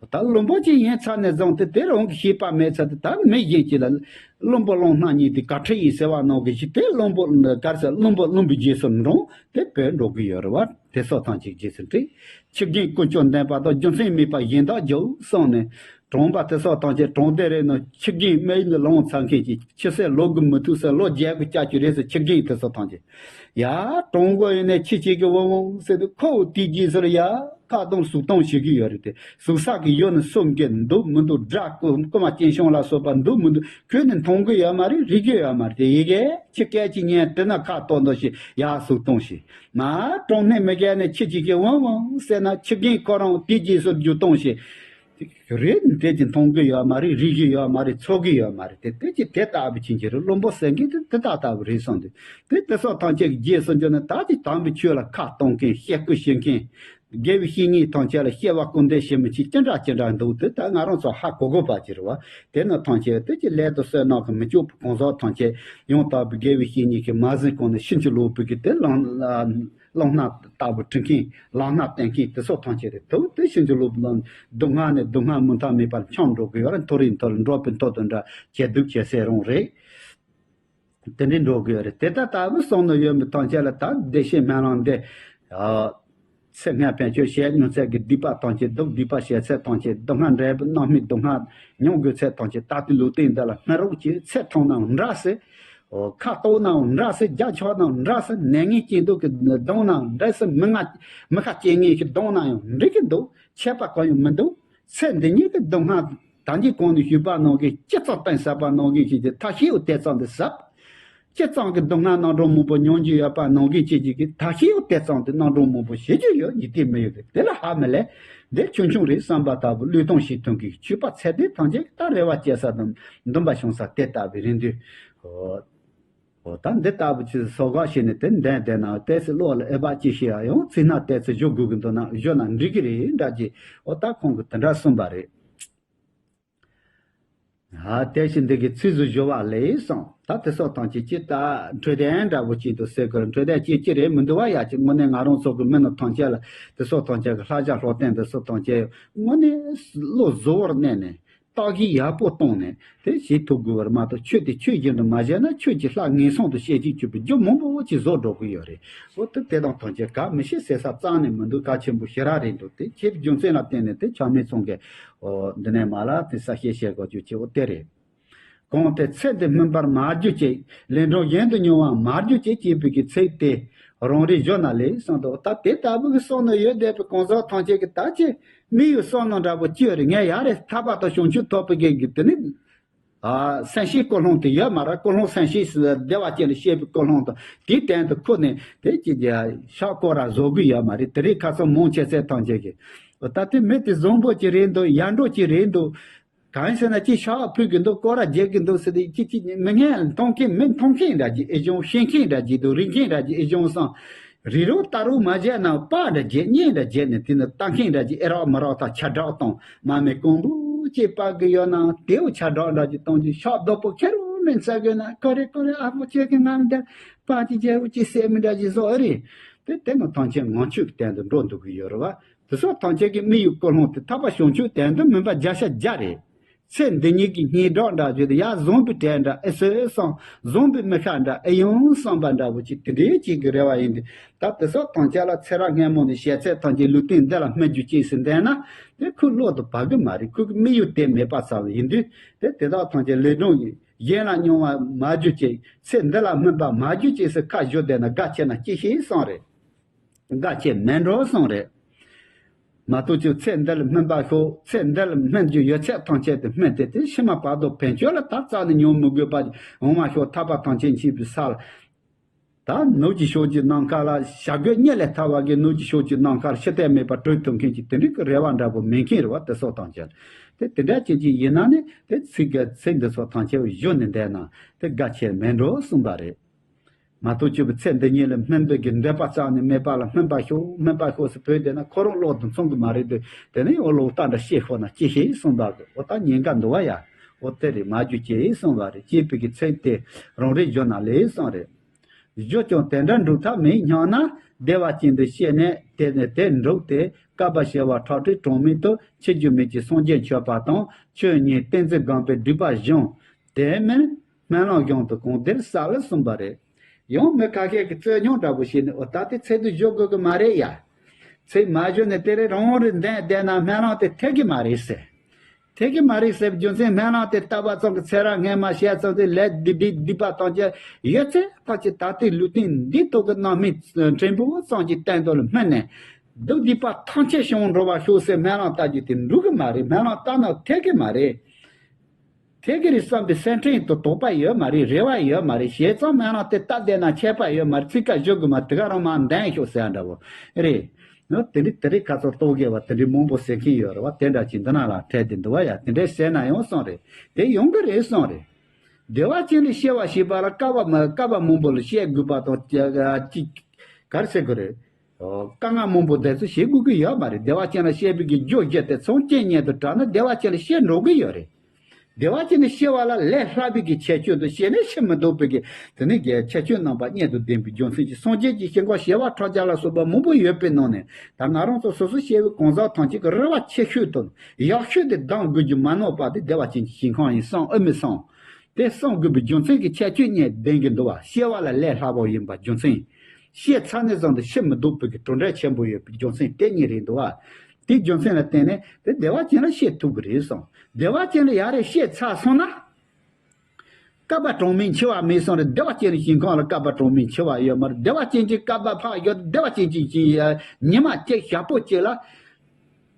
ད་བླུན་པོ་ཅིག་ཡིན་ཚར་ནས་བཟུང་སྟེ་དེ་རང་གི་ཤེས་པ་མེད་ཚར་དུས་ད་མི་གཞན་གྱིས་ལ་བླུན་པོ་བློ་སྣ་གཉིས་དེ་ག་ཁྲིད་ཡིན་ཟེར་བ་ནང་གི་ཞིག་དེ་བླུན་པོ་ག་རེ་ཟེར་བླུན་པོ་བླུན་པོའི་རྗེས་སུ་འབྲང་དེ་བོད་འགྲོ་གི་ཡོད་རེད་བ། དེ་སོགས་ཐམས་ཅད་རྗེས་སུ་འབྲང་། ཆུ་རྒྱུན་ཀུན་སྤྱོད་ལྡན་པ་དང་རྒྱུ་མཚན་མེད་པར་གཞན་དག་རྒྱུག་གསུངས་ནས་གྲོང་པ་དེ་སོགས་ཐམས་ཅད་གྲོང་སྡེ་རེ་ནང་ཆུ་རྒྱུན་མི་ཡུལ་ནས་ལོངས་ཚར་མཁན་གྱི་ཆུ་ཚོད་ལོ་དགུ་མི་ཐུག་ས་ལོ་བརྒྱད་དགུ་བསྐྱལ་རྒྱུ་རེད་ཟེར། ཆུ་རྒྱུན་དེ་སོགས་ཐམས་ཅད་ཡ་གྲོང་སྒོ་ཡིན་ནས་ཆུ་ཆེ་གི་འོང་འོང་ཟེར་དུས་ཁོ་བོ་དེའི་རྗེས་སུ་ཡ་ཁ་གཏོང་གཟུགས་གཏོང་བྱེད་ཀྱི་ཡོད་རེད་དེ། གཟུགས་ས་གི་ཡོད་ནི་སོ་འགེ་འདུག་མི་འདུག་དགྲ་རྐུ་རྐུ་མ་སྐྱེན་ཤོང་ལ་སོགས་པ་འདུག་མི་འདུག་ཁྱོད་ནི་མཐོང་གི་ཡོད་མ་རེད། རིག་གི་ཡོད་མ་རེད་དེ། ཡི་གེ་ཆུ་སྐད་ཅིག་ཉན་དེ་ན་ཁ་གཏོང་འདུག་ཞེས་ཡ་གཟུགས་གཏོང་ཞེས་ན་གྲོང་སྣེ་མི་སྒེར་ནས་ཆུ་ཆེ་གི་འོང་འོང་ཟེར་ན་ཆུ་རྒྱུན་ཁོ་རང་དེའི་རྗེས་སུ་རྒྱུག་གཏོང་ཞེས། རེད། དེ་ཅི་མཐོང་གི་ཡོད་མ་རེད། རིག་གི་ཡོད་མ་རེད། ཚོར་གི་ཡོད་མ་རེད། དེ་དེ་ཅི་དེ་ལྟ་བུ་ཕྱིན་གྱི་རེད། བླུན་པོ་ཟེར་མཁན་དེ་དེ་ལྟ་ལྟ་བུ་རེད་བསམ་དུས། དེ་དེ་སོགས་ཐམས་ཅད་ཀྱི་རྗེས་སུ་འཇུག་ནས། ད་ཅི་དམ་པའི་ཆོས་ལ་ཁ་གཏོང་མཁན། བཤད་ཁུལ་བྱེད་མཁན། དགེ་བའི་བཤེས་གཉེན་ཐམས་ཅད་ལ་སྐྱེ་བ་སྐུར་འདེབས་བྱེད་མི་ཅིག་ཅི་འདྲ་ཅི་འདྲ་འདུག་དེ་ད་ང་རང་ཚོ་ཧ་གོ་དགོས་པ་ཅིག་རེད་བ། དེ་ནི་ཐམས་ཅད་དེ་ཅི་ལས་དང་བསོད་ནམས་ཀྱིས་མི་ལྕོགས་པའི་གང་ཟག་ཐམས་ཅད། ཡང་དག་པའི་དགེ་བའི་བཤེས་གཉེན་གྱིས་མ་ཟིན་གོང་ནས་ཕྱིན་ཅི་ལོག་པའི་གི་དེ་ལམ་ལམ་སྣ་ལྟ་བུ་བྲི་མཁན། ལམ་སྣ་བསྟན་མཁན་དེ་སོགས་ཐམས་ཅད་རེད། དེ་དེ་ཕྱིན་ཅི་ལོག་པའི་ལམ། སྡུག་བསྔལ་ནས་སྡུག་བསྔལ་མུ་མཐའ་མེད་པར་འཁྱམས་འགྲོ་གི་ཡོད་རེད། མཐོ་རིས་མཐོ་ལ་འགྲོ་བའི་མཐོ་དང་འདྲ། ཇེ་སྡུག་ཇེ་ཟད་རུང་རེད། དེ་འདྲའི་འགྲོ་གི་ཡོད་རེད། དེ་ལྟ་ལྟ་བུ་བསམ་བློ་ཡོད་མི་ཐམས་ཅད་ལ། ད་བདེ་གཤེགས་སྨོན་ལམ་འདི། ཨ། ཚེ་སྔ་ཕན་ཆོད་བྱས་མྱོང་ཚད་ཀྱི་སྡིག་པ་ཐམས་ཅད་སྡུག་སྡིག་པ་བྱས་ཚད་ཐམས་ཅད། སྡུག་བསྔལ་འབྲས་བུ་རྣམ་སྨིན་སྡུག་བསྔལ་མྱོང་དགོས་ཚད་ཐམས་ཅད། ད་ལྟའི་ལུས་རྟེན་འདི་ལ་སྨིན་རོགས་གྱིས། ཚེ་ཐུང་ནའང་འདྲ་ཟེར། ཨོ། ཁ་ལྟོགས་ནའང་འདྲ་ཟེར། རྒྱགས་ཆག་ནའང་འདྲ་ཟེར། ནད་ངན་སྐྱེས་འདུག་གི་གདོང་ནའང་འདྲ་ཟེར། མི་ང་མི་ཁ་སྐྱེ་ངན་གྱི་གདོང་ནའང་འགྲིག་གི་འདུག་ཁྱད་པར་གང་ཡང་མི་འདུག་ཚེ་འདི་ཉིད་ཀྱི་སྡུག་བསྔལ། ད་གིན་གོང་ནས་ཞུས་པ་ནང་བཞིན། ཇི་ཙམ་གཏིང་ཟབ་པ་ནང་བཞིན་བྱས་ཏེ་ཐབས་ཤེས་ཡོད་དེ་ཙམ་དུ་ཟབ། ཇི་ཙམ་གྱི་སྡུག་བསྔལ་རྣམ་གྲངས་མང་པོ་མྱོང་རྒྱུ་ཡོད་པ་ནང་བཞིན་བྱས་ཀྱི་ཐབས་ཤེས་ཡོད་དེ་ཙམ་དུ་རྣམ་གྲངས་མང་པོ་བྱེད་རྒྱུ་ཡོད། ཡིད་བརྟན་མི་ཡོད་དེ། དེ་ལ་ཧ་མི་ལས། འདི་ཆུང་ཆུང་རེད་བསམ་པ་ལྟ་བུ། བློས་གཏོང་བྱེད་ཐུབ་མཁན་གྱི་ཆོས་པ་ཚད་ལྡན་ཐམས་ཅད་ཀྱིས་ད་རེ་བ་བྱེད་ས་དང་འདུན་པ་བྱུང་ས་དེ་ལྟ་བུ་རེད་འདུག་ཨོ། ད་འདི་ལྟ་བུ་ཅིག་གསོལ་ག་བྱས་ནས་དེ་འདོན་བསྡད་ན། ཏོག་ཙམ་བློ་ལ་འོས་པ་ཅིག་ཤེས་ཡ་ཡང་ཚིག་སྣ་ཏོག་ཙམ་བཞུགས་དགོས་ཀྱི་འདུག་ན་བཞུགས་ན་འགྲིག་གི་རེད་འདྲ་ཅིག་ཨོ། ད་ཁོང་གིས་དེ་འདྲ་གསུངས་པ་རེད། ཨ། དེ་བཞིན་འདི་གི་ཚིགས་སུ་བཞུགས་པ་ལེགས་གསུངས། ད་དེ་སོགས་ཐམས་ཅད་ཅི་ལྟར་འཕྲོད་བསྟེན་འདྲ་པོ་ཅིག་ཏུ་ཟེར་དགོས་རེད། འཕྲོད་བསྟེན་ཅིག་ཅི་རེད་མི་འདུག་བ། ཡ་ཅིག་དངོས་གནས་ང་རང་ཚོ་གི་མི་ནི་ཐམས་ཅད་ལ། དེ་སོགས་ཐམས་ཅད་ཀྱི་ལྷ་བྱ་ལྷ་རྟེན་དེ་སོགས་ཐམས་ཅད་དངོས་གནས་བློ་གཟུ་བོར་གནས་ནས། བརྟག་ཞིབ་ཡག་པོ་བཏང་ནས་དེ་བྱེད་ཐུབ་དགོས་པ་རེད་མ་གཏོགས། ཆོས་དེ་ཆོས་བཞིན་དུ་མ་བྱས་ན། ཆོས་ཀྱི་ལྷ་ངན་སོང་དུ་སྐྱེ་བྱེད་བཅུག་པའི་རྒྱུ་མང་པོ་ཅིག་བཟོ་འགྲོ་གི་ཡོད་རེད། འོ་དེ་དེ་དང་ཐམས་ཅད་ག་མི་ཤེས་ཟེར་ས་རྩ་ནས་མི་འདུག་གལ་ཆེན་པོ་ཞེ་དྲག་རེད་འདུག་དེ་ཁྱེད་རྒྱུ་མཚན་ལ་བརྟེན་ནས་དེ་ཆགས་མེད་ཚང་གི། འོ་འདི་ནས་མ་ལ་དེ་གསལ་བཤད་བྱེད་དགོས་རྒྱུ་ཆེ་བོ་དེ་རེད། གང་དེ་ཚེ་འདི་སྨིན་པར་མ་གྱུར་ཅིག་ལན་གྲངས་གཞན་དུ་མྱོང་བར་མ་གྱུར་ཅིག་ཅེས་པའི་གི་ཚིག་དེ་རང་རེ་བཞག་ན་ལེགས་བསམ་འདུག་ད་དེ་ལྟ་བུ་གི་བསམ་བློ་ཡོད་བསྡད་པའི་གང་ཟག་ཐམས་ཅད་ཀྱི་ད་ཅི་མི་ཡི་བསམ་བློ་འདྲ་པོ་ཅི་ཡོད་རེད། ངས་ཡ་རེ་ཐར་པ་དང་བྱང་ཆུབ་ཐོབ་པའི་གི་གི་དེ་ནི། ཨ། སེམས་ཤེས་ཀུན་སློང་དེ་ཡོད་མ་རེད། ཀུན་སློང་སེམས་ཤེས་བདེ་བ་ཅན་ལ་སྐྱེས་པའི་ཀུན་སློང་དང་དེའི་སྟེང་དུ་འཁུར་ནས་དེ་ཅི་བྱ་ཤག་སྐོར་ར་བཟོ་གི་ཡོད་མ་རེད། དེ་རིང་ཁ་སང་མང་ཆེ་ཚད་ཐམས་ཅད་ཀྱིས། ད་དེ་མི་དེ་བཟང་པོ་ཅིག་རེད་འདུག་ཡར་འགྲོ་ཅིག་རེད་འདུག་གང་ཟེར་ན་ཅིག་ཤག་ཕུལ་གི་འདུག་སྐོར་ར་རྒྱག་གི་འདུག་ཟེར་ཏེ་ཅིག་ཅིག་མི་ངན་མཐོང་མཁན་མི་མཐོང་མཁན་འདྲ་ཅིག་ཨེ་བྱུང་། ཤེས་མཁན་འདྲ་ཅིག་འདུག་རིག་མཁན་འདྲ་ཅིག་ཨེ་བྱུང་བསམ། རི་རོ་རྟ་རོ་མ་བྱས་ན་པགས་འདྲ་བྱས་གཉེན་འདྲ་བྱས་ནས་དེ་ནི་ལྟ་མཁན་འདྲ་ཅིག་ཨེ་རག་མི་རག་ད་ཁྱབ་བསྒྲགས་གཏོང་། མ་མི་གང་པོ་ཅིག་པགས་གི་ཡོད་ན་དེའུ་ཁྱབ་བསྒྲགས་འདྲ་ཅིག་གཏོང་རྒྱུ། ཤག་རྡོག་པོ་ཁེར་རོ་མིན་ཚ་གི་ན། ཀོ་རེ་ཀོ་རེ་ཨ་ཕོ་ཁྱེད་ཀྱི་ངམ་དེར་པགས་ཅིག་རྒྱལ་པོ་ཅིག་བསད་མི་འདྲ་ཅིག་བཟོ་ཨེ་རེད། དེ་དེ་ནི་ཐམས་ཅད་ངང་ཚུལ་གྱི་སྟེང་དུ་འགྲོ་འདུག་གི་ཡོད་རེད་བ། དེ་སོགས་ཐམས་ཅད་ཀྱི་མི་ཡི་ཀུན་སློང་དེ་ཐར་པ་བྱང་ཆུབ་དོན་དུ་སྨིན་པ་བརྒྱ་ཆ་བརྒྱ་རེད། ཚེ་འདི་ཉིད་ཀྱི་སྙན་གྲགས་འདྲ་བརྗོད་དེ་ཡར་བཟང་པོའི་གྲས་འདྲ་ཨེ་སོས་སམ། བཟང་པོའི་མི་ཁ་འདྲ་ཨེ་ཡོང་བསམ་པ་འདྲ་བོ་ཅིག་དེ་འདྲའི་ཅིག་གི་རེ་བ་ཡིན་ཏེ། ད་དེ་སོགས་ཐམས་ཅད་ལ་ཚེ་རབས་སྔ་མོ་ནས་བྱས་ཚད་ཐམས་ཅད་ལུས་རྟེན་འདི་ལ་སྨིན་རྒྱུ་ཅིག་ཟེར་འདས་ན། དེ་ཁོའི་བློ་དུ་བབ་གི་མ་རེད། ཁོ་གི་དམིགས་ཡུལ་དེ་མེད་པ་ཙམ་ཡིན་དུས། དེ་དེ་དག་ཐམས་ཅད་ལས་སྒྲོན་གྱི་གཞན་ལ་མྱོང་བ་མ་གྱུར་ཅིག་ཚེ་འདི་ལ་སྨིན་པ་མ་གྱུར་ཅིག་ཟེར་ཁ་བཞུ་བསྡད་ན་དགའ་ཆེ་ན་ཅི་ཞིག་བསམ་རེད། དགའ་ཆེ་མེད་འགྲོ་གསུངས་རེད། མ་གཏོགས་ཀྱི་ཚེ་འདི་ལ་སྨིན་པ་ཤོག་ཚེ་འདི་ལ་སྨིན་རྒྱུ་ཡོད་ཚད་ཐམས་ཅད་དུ་སྨིན་ཏེ། དེ་ཕྱི་མ་བར་དོ་བེད་སྤྱོད་ལ་ད་རྩ་ནས་མྱོང་མི་དགོས་པ་འོང་བ་ཤོག་ཐར་པ་ཐམས་ཅད་མཁྱེན་པའི་ས་ལ། ད་ནུབ་ཀྱི་ཕྱོགས་ཀྱི་ནམ་མཁའ་ལ་བྱ་རྒོད་གཉིད་ལས་ཐར་བ་གི་ནུབ་ཀྱི་ཕྱོགས་ཀྱི་ནམ་མཁར་ཤི་ལྟས་མེད་པར་བྲོས་ཐུབ་མཁན་གྱི་དེ་འདྲའི་གི་རེ་བ་འདྲ་པོ་མེད་མཁན་རེད་བ། དེ་སོགས་ཐམས་ཅད་དེ་དེ་འདྲ་ཅན་ཅིག་ཡིན་ན་ནི། དེ་ཚིག་གི་ཚིག་འདི་ཚོ་ཐམས་ཅད་བཞུ་ནས་བསྡད་ན་དེ་དགའ་ཆེ་མེད་འགྲོ་གསུངས་པ་རེད། མ་གཏོགས་ཆོས་པའི་ཚེ་འདི་ཉིད་ལ་སྨིན་འདོད་ཀྱི་འདོད་པ་རྩ་ནས་མེད་པ་ལ། སྨིན་པ་ཤོག་སྨིན་པ་ཤོག་ཟེར་བོས་བསྡད་ན་ཁོ་རང་བློ་དང་མཚུངས་ཀྱི་མ་རེད་དུས། དེ་ནས་འོ་ལོག་ལྟ་འདྲ་བཤད་ཤོག་ན་ཅི་ཞིག་གསུངས་པ་གི། འོ་ད་ཉེན་ཁ་འདུག་བ་ཡ། འོ་དེ་རེད། མ་རྒྱུ་ཅེས་གསུངས་པ་རེད། ཅེས་པའི་གི་ཚིག་དེ་རང་རེ་བརྗོད་ན་ལེགས་གསུངས་རེད། བརྗོད་ཀྱང་དེ་འདྲ་འགྲུབ་ཐབས་མེད་སྙམ་ན། བདེ་བ་ཅན་དུ་སྐྱེས་ནས་དེ་ནས་དེ་འགྲུབ་སྟེ། བསྐལ་པ་བྱེ་བ་ཁྲག་ཁྲིག་གྲངས་མེད་དུ་འཆི་རྒྱུ་མེད་ཀྱི་སངས་རྒྱས་མཆོད་པ་དང་། ཆོས་ཉིད་ཏིང་འཛིན་སྒོམ་པའི་སྒྲིབ་པ་སྦྱངས། དེ་མིན་སྨོན་ལམ་གཞུང་དུ་གང་བདེར་གསལ་ལ་གསུངས་པ་རེད། ཡང་མི་ཁ་ཤས་ཀྱིས་རྩོད་རྙོག་འདྲ་པོ་བྱས་ནས། འོ་ད་དེ་ཚིག་དེ་བརྗོད་དགོས་ཀྱི་མ་རེད་ཡ། ཚིག་མ་བརྗོད་ནས་དེ་རེད་རང་རེད་འདོན་བསྡད་ན་སྨོན་ལམ་དེ་འཐད་ཀྱི་མ་རེད་ཟེར། འཐད་ཀྱི་མ་རེད་ཟེར་བའི་རྒྱུ་མཚན། སྨོན་ལམ་དེ་བཏབ་པ་ཙམ་གྱིས་ཚེ་རབས་སྔ་མ་བྱས་ཙམ་གྱིས་ལས་སྡིག་སྡིག་སྡིག་པ་ཐམས་ཅད་ཡོད་ཚད་ཐམས་ཅད་ད་ལྟའི་ལུས་རྟེན་འདི་ཐོག་གི་རྣམ་སྨིན་ཕྲན་བུ་ཙམ་གྱི་སྟེང་དུ་ལ་སྨིན་ནས། སྡིག་སྡིག་པ་ཐམས་ཅད་བྱང་འགྲོ་བར་ཤོག་ཟེར་སྨོན་ལམ་བཏབ་རྒྱུ་དེ་འགྲུབ་ཀྱི་མ་རེད། སྨོན་ལམ་བཏབ་ན་འཐད་ཀྱི་མ་རེད། འཐད་ཀྱི་རེད་བསམ་པའི་སེམས་ཁྲལ་དང་དོགས་པ་ཡོད་མ་རེད། རེ་བ་ཡོད་མ་རེད། བྱས་ཙང་སྨོན་ལམ་དེ་བཏབ་བསྡད་ན་ཁྱད་པར་ཡོད་མ་རེད། ཚིག་ཁ་བཞུགས་དགོས་མ། དེ་ག་རང་མར་འདོན་ཤོག་ཟེར་ཡ་འདྲ་བོ་རེད། ནི་དེ་འདྲའི་དེ་རིང་ཁ་སང་རྟོག་གེ་བ་དེ་འདྲའི་མང་པོ་ཟེར་མཁན་ཡོད་རེད་བ། དེ་འདྲ་ཅིག་འདི་ན་ལ་འཕྲད་དེ་འདུག་བ། ཡ་དེ་འདྲའི་ཟེར་ན་ཡང་བསམ་རེད། དེ་ཡོང་གི་རེད་བསམ་རེད། བདེ་བ་ཅན་ལ་སྐྱེ་བ་བྱེད་པ་ལ་སྐལ་བ་མ་སྐལ་བ་མང་པོ་ལ་སྐྱེ་དགོས་པ་དང་ཅི་ག་རེ་ཟེར་དགོས་རེད། དཀའ་ངལ་མང་པོ་འདི་ཚོ་བྱེད་དགོས་ཀྱི་ཡོད་མ་རེད། བདེ་བ་ཅན་ལ་སྐྱེ་བའི་གི་རྒྱུ་བརྒྱད་དེ་ཚང་ཅན་ཉིད་དུ་བྲལ་ན་བདེ་བ་ཅན་ལ་སྐྱེ་འགྲོ་གི་ཡོད་རེད། བདེ་བ་ཅན་ལ་སྐྱེ་བ་ལ་ལས་སླ་བའི་གི་ཁྱད་ཆོས་དང་སྐྱེས་ནས་ཕྱིར་མི་ལྡོག་པའི་གི་དེ་ནི་གི་ཁྱད་ཆོས་རྣམ་པ་གཉིས་དང་ལྡན་པའི་རྒྱུ་མཚན་གྱིས་སངས་རྒྱས་ཀྱི་ཞིང་ཁམས་བྱེ་བ་ཕྲག་བརྒྱ་ལ་སོགས་པ་མང་པོ་ཡོད་པའི་ནང་ནས་ད་ང་རང་ཚོ་སོ་སོ་སྐྱེ་བོ་གང་ཟག་ཐམས་ཅད་ཀྱི་རེ་བ་ཆེ་ཤོས་དང་ཡག་ཤོས་དེ་གདམ་དགོས་རྒྱུ་མ་ནོར་པ་དེ་བདེ་བ་ཅན་གྱི་ཞིང་ཁམས་ཡིན་བསམ་ཨེ་མི་བསམ། དེ་བསམ་དགོས་པའི་རྒྱུ་མཚན་གྱི་ཁྱད་ཆོས་གཉིས་ལྡན་གྱི་འདུག་བ། སྐྱེ་བ་ལ་ལས་སླ་པོ་ཡིན་པ་རྒྱུ་མཚན། སྐྱེས་ཚར་ནས་བཟུང་སྟེ་ཕྱིར་མི་ལྡོག་པའི་གི་གྲུབ་འབྲས་ཆེན་པོ་ཡོད་པའི་རྒྱུ་མཚན་དེ་གཉིས་རེད་འདུག་བ། དེའི་རྒྱུ་མཚན་ལ་བརྟེན་ནས་དེ་བདེ་བ་ཅན་ལ་སྐྱེ་ཐུབ་ཀྱི་རེད་བསམ། བདེ་བ་ཅན་ལ་ཡ་རེ་སྐྱེས་ཚར་སོང་ན། སྐལ་པ་གྲངས་མེད་འཆི་བ་མེད་སོང་རེད། བདེ་བ་ཅན་ལ་ཞིང་ཁམས་ལ་སྐལ་པ་གྲངས་མེད་འཆི་བ་ཡོད་མ་རེད། བདེ་བ་ཅན་གྱི་སྐལ་པ་ཕར་ཡོད། བདེ་བ་ཅན་གྱི་ཉི་མ་གཅིག་ཞག་པོ་གཅིག་ལ།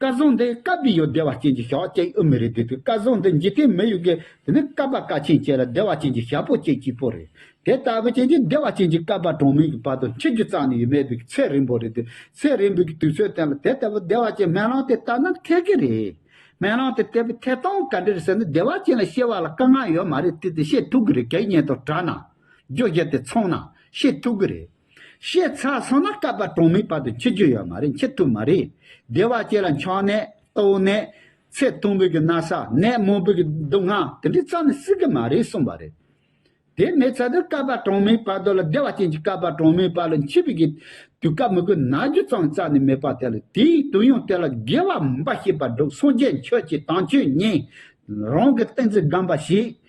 སྐལ་བཟང་འདི་སྐལ་པའི་ཡོད་བདེ་བ་ཅན་གྱི་ཞག་གཅིག་ཨེ་མི་རེད། དེ་དུས་སྐལ་བཟང་འདི་འཇིག་རྟེན་མི་ཡུལ་གྱི་དེ་ནི་སྐལ་པ་སྐལ་ཆེན་གཅིག་ལ་བདེ་བ་ཅན་གྱི་ཞག་པོ་གཅིག་གཅིག་པོ་རེད། དེ་ལྟ་བུ་ཅན་གྱི་བདེ་བ་ཅན་གྱི་སྐལ་པ་གྲངས་མེད་ཀྱི་བར་དུ་འཆི་རྒྱུ་རྩ་ནས་ཡོད་མེད་པའི་ཚེ་རིང་པོ་རེད། དེ་ཚེ་རིང་པོའི་གི་དུས་ཚོད་དེ་ལ་དེ་ལྟ་བུ་བདེ་བ་ཅན་སྨོན་ལམ་དེ་བཏབ་ན་ཐེབས་ཀྱི་རེད། སྨོན་ལམ་དེ་བཏབ་པའི་ཐེབས་སྟངས་ག་འདྲ་རེད་ཟེར་ན་བདེ་བ་ཅན་ལ་སྐྱེ་བ་ལ་དཀའ་ངལ་ཡོད་མ་རེད། དེ་དེ་སྐྱེ་ཐུབ་ཀྱི་རེད། གལ་ཉེན་དུ་བགྲངས་ན། རྒྱུ་རྒྱུ་དེ་ཚང་ན་སྐྱེ་ཐུབ་ཀྱི་རེད། སྐྱེས་ཚར་སོང་ན་སྐལ་པ་གྲངས་མེད་བར་དུ་འཆི་རྒྱུ་ཡོད་མ་རེད། འཆི་ཐུབ་མ་རེད། བདེ་བ་ཅན་ལ་མཆོག་ནད་ལྟོགས་ནད་ཚེ་ཐུང་བའི་གི་ན་ཚ་ནད་མང་པོའི་གི་སྡུག་བསྔལ་དེ་འདྲའི་རྩ་ནས་སྲིད་ཀྱི་མ་རེད་གསུངས་པ་རེད། དེ་མེད་ཚར་དུས་སྐལ་པ་གྲངས་མེད་བར་དུ་ལ་བདེ་བ་ཅན་གྱི་སྐལ་པ་གྲངས་མེད་བར་ལ་འཆི་བའི་གི་དུས་སྐབས་མི་དགོས་ན་རྒྱུ་ཙམ་རྩ་ནས་མེད་པ་དེ་ལ་དེའི་དུས་ཡུན་དེ་ལ་དགེ་བ་འབའ་ཞིག་པ་སྒྲུབ། སངས་རྒྱས་ཆོས་ཀྱི་དམ་ཆོས་ཉན། རང་གི་ཏིང་འཛིན་སྒོམ་པ་བྱེད།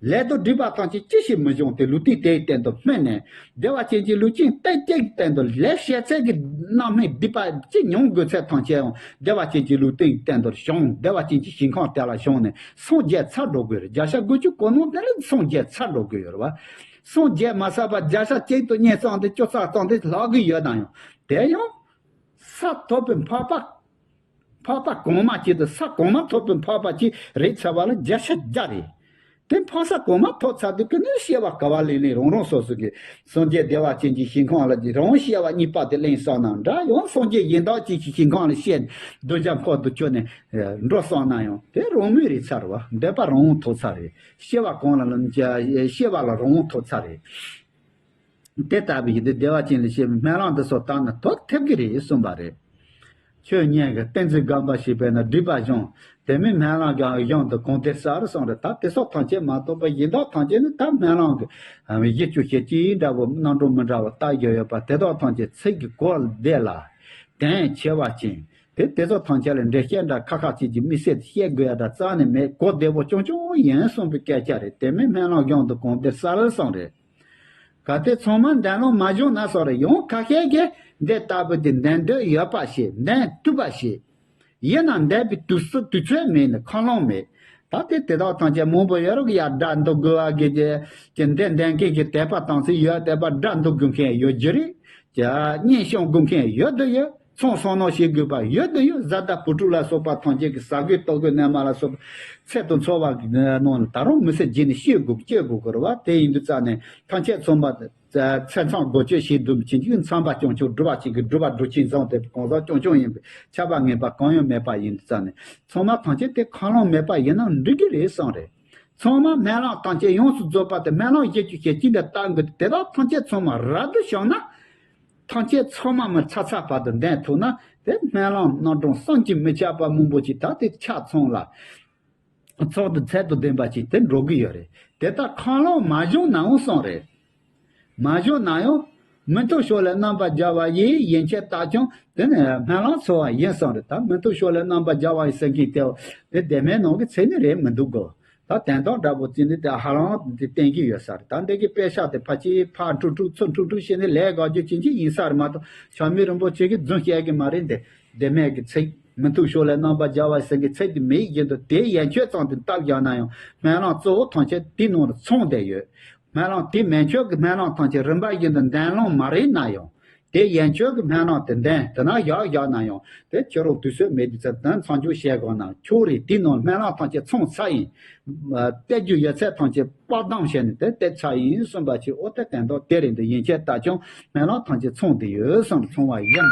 ལས་དང་སྒྲིབ་པ་ཐམས་ཅད་ཅི་ཞིག་མི་འབྱུང་སྟེ་ལུས་རྟེན་དེའི་སྟེང་དུ་སྨིན་ནས་བདེ་བ་ཅན་གྱི་ལུས་ཅན་ཏིང་ཏིང་གི་སྟེང་དུ་ལས་བྱེད་ཚད་ཀྱི་རྣམ་སྨིན་སྡིག་པ་ཅི་མྱོང་དགོས་ཚད་ཐམས་ཅད་ཡང་བདེ་བ་ཅན་གྱི་ལུས་རྟེན་གྱི་སྟེང་དུ་བྱུང་། བདེ་བ་ཅན་གྱི་ཞིང་ཁམས་དེ་ལ་བྱུང་ནས་སངས་རྒྱས་ཚར་འགྲོ་དགོས་རེད། བརྒྱ་ཆ་དགུ་བཅུ་གོ་ནོ་དེ་ལ་སངས་རྒྱས་ཚར་འགྲོ་དགོས་ཡོད་རེད་བ། སངས་རྒྱས་མ་ཚར་བར་བརྒྱ་ཆ་གཅིག་དང་གཉིས་ཙམ་དེ་བཅུ་ཙམ་ཙམ་དེ་ལྷག་གི་ཡོད་ན་ཡང་དེ་ཡང་ས་ཐོབ་པའི་འཕགས་པ། འཕགས་པ་གོང་མ་གཅིག་དང་ས་གོང་མ་ཐོབ་པའི་འཕགས་པ་གཅིག་རེད་ཚར་བ་ལ་བརྒྱ་ཆ་བརྒྱ་རེད། དེ་འཕགས་ས་གོང་མ་ཐོབ་ཚར་དུས་ཀུན་ནས་སྐྱེ་བ་ག་བ་ལེན་ལེན་རང་རང་སོ་སོ་གི་སངས་རྒྱས་བདེ་བ་ཅན་གྱི་ཞིང་ཁམས་ལ་རང་སྐྱེ་བ་གཉིས་པ་དེ་ལེན་བསམ་ན་འདྲ། ཡང་སངས་རྒྱས་གཞན་དག་ཅིག་གི་ཞིང་ཁམས་ལ་སྐྱེ་གདུལ་བྱ་འཁོར་དུ་བཅུག་ནས་འགྲོ་བསམ་ན་ཡང་དེ་རང་མོས་རེད་ཚར་བ། འདོད་པ་རང་དབང་ཐོབ་ཚར་རེད། སྐྱེ་བ་གང་ལ་ལ་སྐྱེ་བ་ལ་རང་དབང་ཐོབ་ཚར་རེད། དེ་ལྟ་བུ་ཡིན་དུས་བདེ་བ་ཅན་ལ་སྐྱེ་བའི་སྨོན་ལམ་འདི་ཚོ་བཏབ་ན་ཐོབ་ཐུབ་ཀྱི་རེད་གསུངས་པ་རེད། ཆོས་ཉན་གྱི་ཏིང་འཛིན་སྒོམ་པ་ཞིག་དཔེར་ན་སྒྲིབ་པ་སྦྱོང་། དེ་མིན་སྨོན་ལམ་གྱི་གཞུང་དུ་གང་བདེར་གསལ་གསུངས་རེད། ད་དེ་སོགས་ཐམས་ཅད་མ་གཏོགས་པ་གཞན་དག་ཐམས་ཅད་ནི་ད་སྨོན་ལམ་གྱི་གཞི་བཅུ་ཞེ་གཅིག་འདྲ་བོ་རྣམ་གྲངས་མི་འདྲ་བ་བཏགས་ཡོད་ཡོད་པ་དེ་དག་ཐམས་ཅད་ཚིག་གི་གོ་བདེ་ལ་དོན་ཆེ་བ་ཅན། དེ་དེ་ཚོ་ཐམས་ཅད་ལ་འགྲེལ་བཤད་འདྲ་ཁ་ཁ་ཅིག་གིས་དམིགས་བསལ་དུ་བཤད་དགོས་ཡ་འདྲ་རྩ་ནས་མེད། གོ་བདེ་བོ་ཆུང་ཆུང་ཡིན་གསུངས་པའི་སྐད་ཆ་རེད། དེ་མིན་སྨོན་ལམ་གཞུང་དུ་གང་བདེར་གསལ་གསུངས་རེད། གལ་ཏེ་ཚང་མ་འདོན་ལོང་མ་བྱུང་ན་སོགས་རེད། ཡང་ཁ་ཤས་ཀྱིས་འདི་ལྟ་བུ་དེ་འདོན་འདོད་ཡོད་པ་ཞིག་འདོན་ཐུབ་པ་ཞིག་ཡིན་ནའང་འདོན་པའི་དུས་སུ་དུས་ཚོད་མེད་ནས་ཁོམ་ལོང་མེད། ད་དེ་དེ་དག་ཐམས་ཅད་མང་པོ་ཡོད་རོགས། ཡར་སྒྲ་འདོན་དགོས་པ་གི་ཀྱི་ཀྱི་འདི་འདོན་མཁན་གྱི་དད་པ་དམ་ཚིག་ཡོད། དད་པ་སྒྲ་འདོན་དགོས་མཁན་ཡོད་རྒྱུ་རེད། ཀྱི་སྙན་སྐྱོང་དགོས་མཁན་ཡོད་དུ་ཡོད། ཚོང་བསོད་ནམས་བྱེད་དགོས་པ་ཡོད་དུ་ཡོད། བཟའ་ཟླ་བུ་ཕྲུག་ལ་སོགས་པ་ཐམས་ཅད་ཀྱི་ཟ་དགོས་གཏོགས་དགོས་རྣལ་མ་ལ་སོགས་པ་ཚེ་དང་འཚོ་བ་གི་ནང་ལ་ད་རུང་མི་ཚེ་རྗེས་ནས་སྐྱེལ་དགོས་སྐྱེལ་དགོས་ཀྱི་རེད་བ། དེ་ཡིན་དུས་ཙང་ནས་ཐམས་ཅད་ཚང་མ་ཚེ་མཚམས་འགོ་བཅོས་བྱེད་དུས་ཕྱིན་ཅི་མཚམས་པ་སྐྱོང་ཆུང་། སྒྲུབ་པ་ཅིག་གི་སྒྲུབ་པ་སྒྲུབ་ཅིང་བཟང་སྟེ་གང་ཟག་སྐྱོང་ཆུང་ཡིན་པས་ཆགས་པ་ངན་པ་གང་ཡང་མེད་པ་ཡིན་དུས་ཙང་ནས་ཚང་མ་ཐམས་ཅད་དེ་ཁོམ་ལོང་མེད་པ་ཡིན་ན་འགྲིག་གི་རེད་བསམ་རེད། ཚང་མ་སྨོན་ལམ་ཐམས་ཅད་ཡོངས་སུ་རྫོགས་པ་དེ་སྨོན་ལམ་བཞི་བཅུ་ཞེ་གཅིག་འདི་བཏབ་དགོས། དེ་དག་ཐམས་ཅད་ཚང་མ་རབ་ཏུ་བྱུང་ན། ཐམས་ཅད་ཚང་མ་མི་ཚར་ཚར་བར་དུ་འདོན་ཐུབ་ན་དེ་སྨོན་ལམ་རྣམ་གྲངས་བསམ་གྱིས་མི་ཁྱབ་པ་མང་པོ་ཅིག་ད་དེ་ཆ་ཚང་ལ་ཚོགས་དང་ཚད་དང་ལྡན་པ་ཅིག་དེ་འགྲོ་གི་ཡོད་རེད། དེ་ལྟར་ཁོམ་ལོང་མ་བྱུང་ནའང་བསམ་རེད། མ་བྱུང་ན་ཡང་མི་མཐུན་ཕྱོགས་ལས་རྣམ་པར་རྒྱལ་བ་ཡི་ཡན་ཆད་རྟགས་ཀྱང་དེ་ནི་སྨོན་ལམ་འཚོལ་བ་ཡིན་བསམ་རེད། ད་མི་མཐུན་ཕྱོགས་ལས་རྣམ་པར་རྒྱལ་བ་ཡི་ཟེར་མཁན་དེ་དེ་བདེན་མའི་ནང་གི་ཚིག་ནི་རེད་མི་འདུག་གོ། ད་དོན་དག་འདྲ་པོ་བརྩིས་ནས་དེ་ཧ་ལམ་དེ་བསྟན་གྱི་ཡོད་ས་རེད། ད་འདི་གི་དཔེ་ཆ་དེ་ཕལ་ཆེར་ཕར་འཁྲུག་འཁྲུག་ཚུར་འཁྲུག་འཁྲུག་བྱས་ནས་ལས་དགའ་རྒྱུ་ཅན་ཅིག་ཡིན་ས་རེད་མ་གཏོགས་ཆགས་མེད་རིན་པོ་ཆེ་གིས་རྫུན་བཤད་ཀྱི་མ་རེད། འདི་བདེན་མའི་གི་ཚིག་མི་མཐུན་ཕྱོགས་ལས་རྣམ་པར་རྒྱལ་བ་ཟེར་གྱི་ཚིག་དེ་མེད་བཞིན་དུ་དེའི་ཡན་ཆོད་ཙམ་དེ་བཏབ་བཞག་ན་ཡང་སྨོན་ལམ་གཙོ་བོ་ཐམས་ཅད་དེའི་ནང་ལ་ཚང་བསྡད་ཡོད། སྨོན་ལམ་དེ་མན་ཆད་ཀྱི་སྨོན་ལམ་ཐམས་ཅད་རིམ་པ་བཞིན་དུ་འདོན་ལོང་མ་རེད་ན་ཡང་། དེ་ཡན་ཆད་ཀྱི་སྨོན་ལམ་དེ་འདོན་དེ་ན་བཞག་བཞག་ན་ཡང་དེ་ཁྱོད་རང་དུས་ཚོད་མེད་དུས་ཚོད་དོན་མཚམས་འཇོག་བྱེད་དགོས་ན་ཁྱོད་རེད། དེའི་ནང་སྨོན་ལམ་ཐམས་ཅད་ཚང་ཚར་ཡིན། གཏད་རྒྱུ་ཡོད་ཚད་ཐམས་ཅད་དཔག་བསྡམས་བྱས་ནས་དེ་གཏད་ཚར་ཡིན་གསུངས་པ་ཅིག་འོ་དེ་དོན་དག་དེ་རེད། འདི་ཡན་ཆད་ལྟ་ཀྱང་སྨོན་ལམ་ཐམས་ཅད་ཚང་དེ་ཡོད་བསམ་ཚང་བ་ཡིན།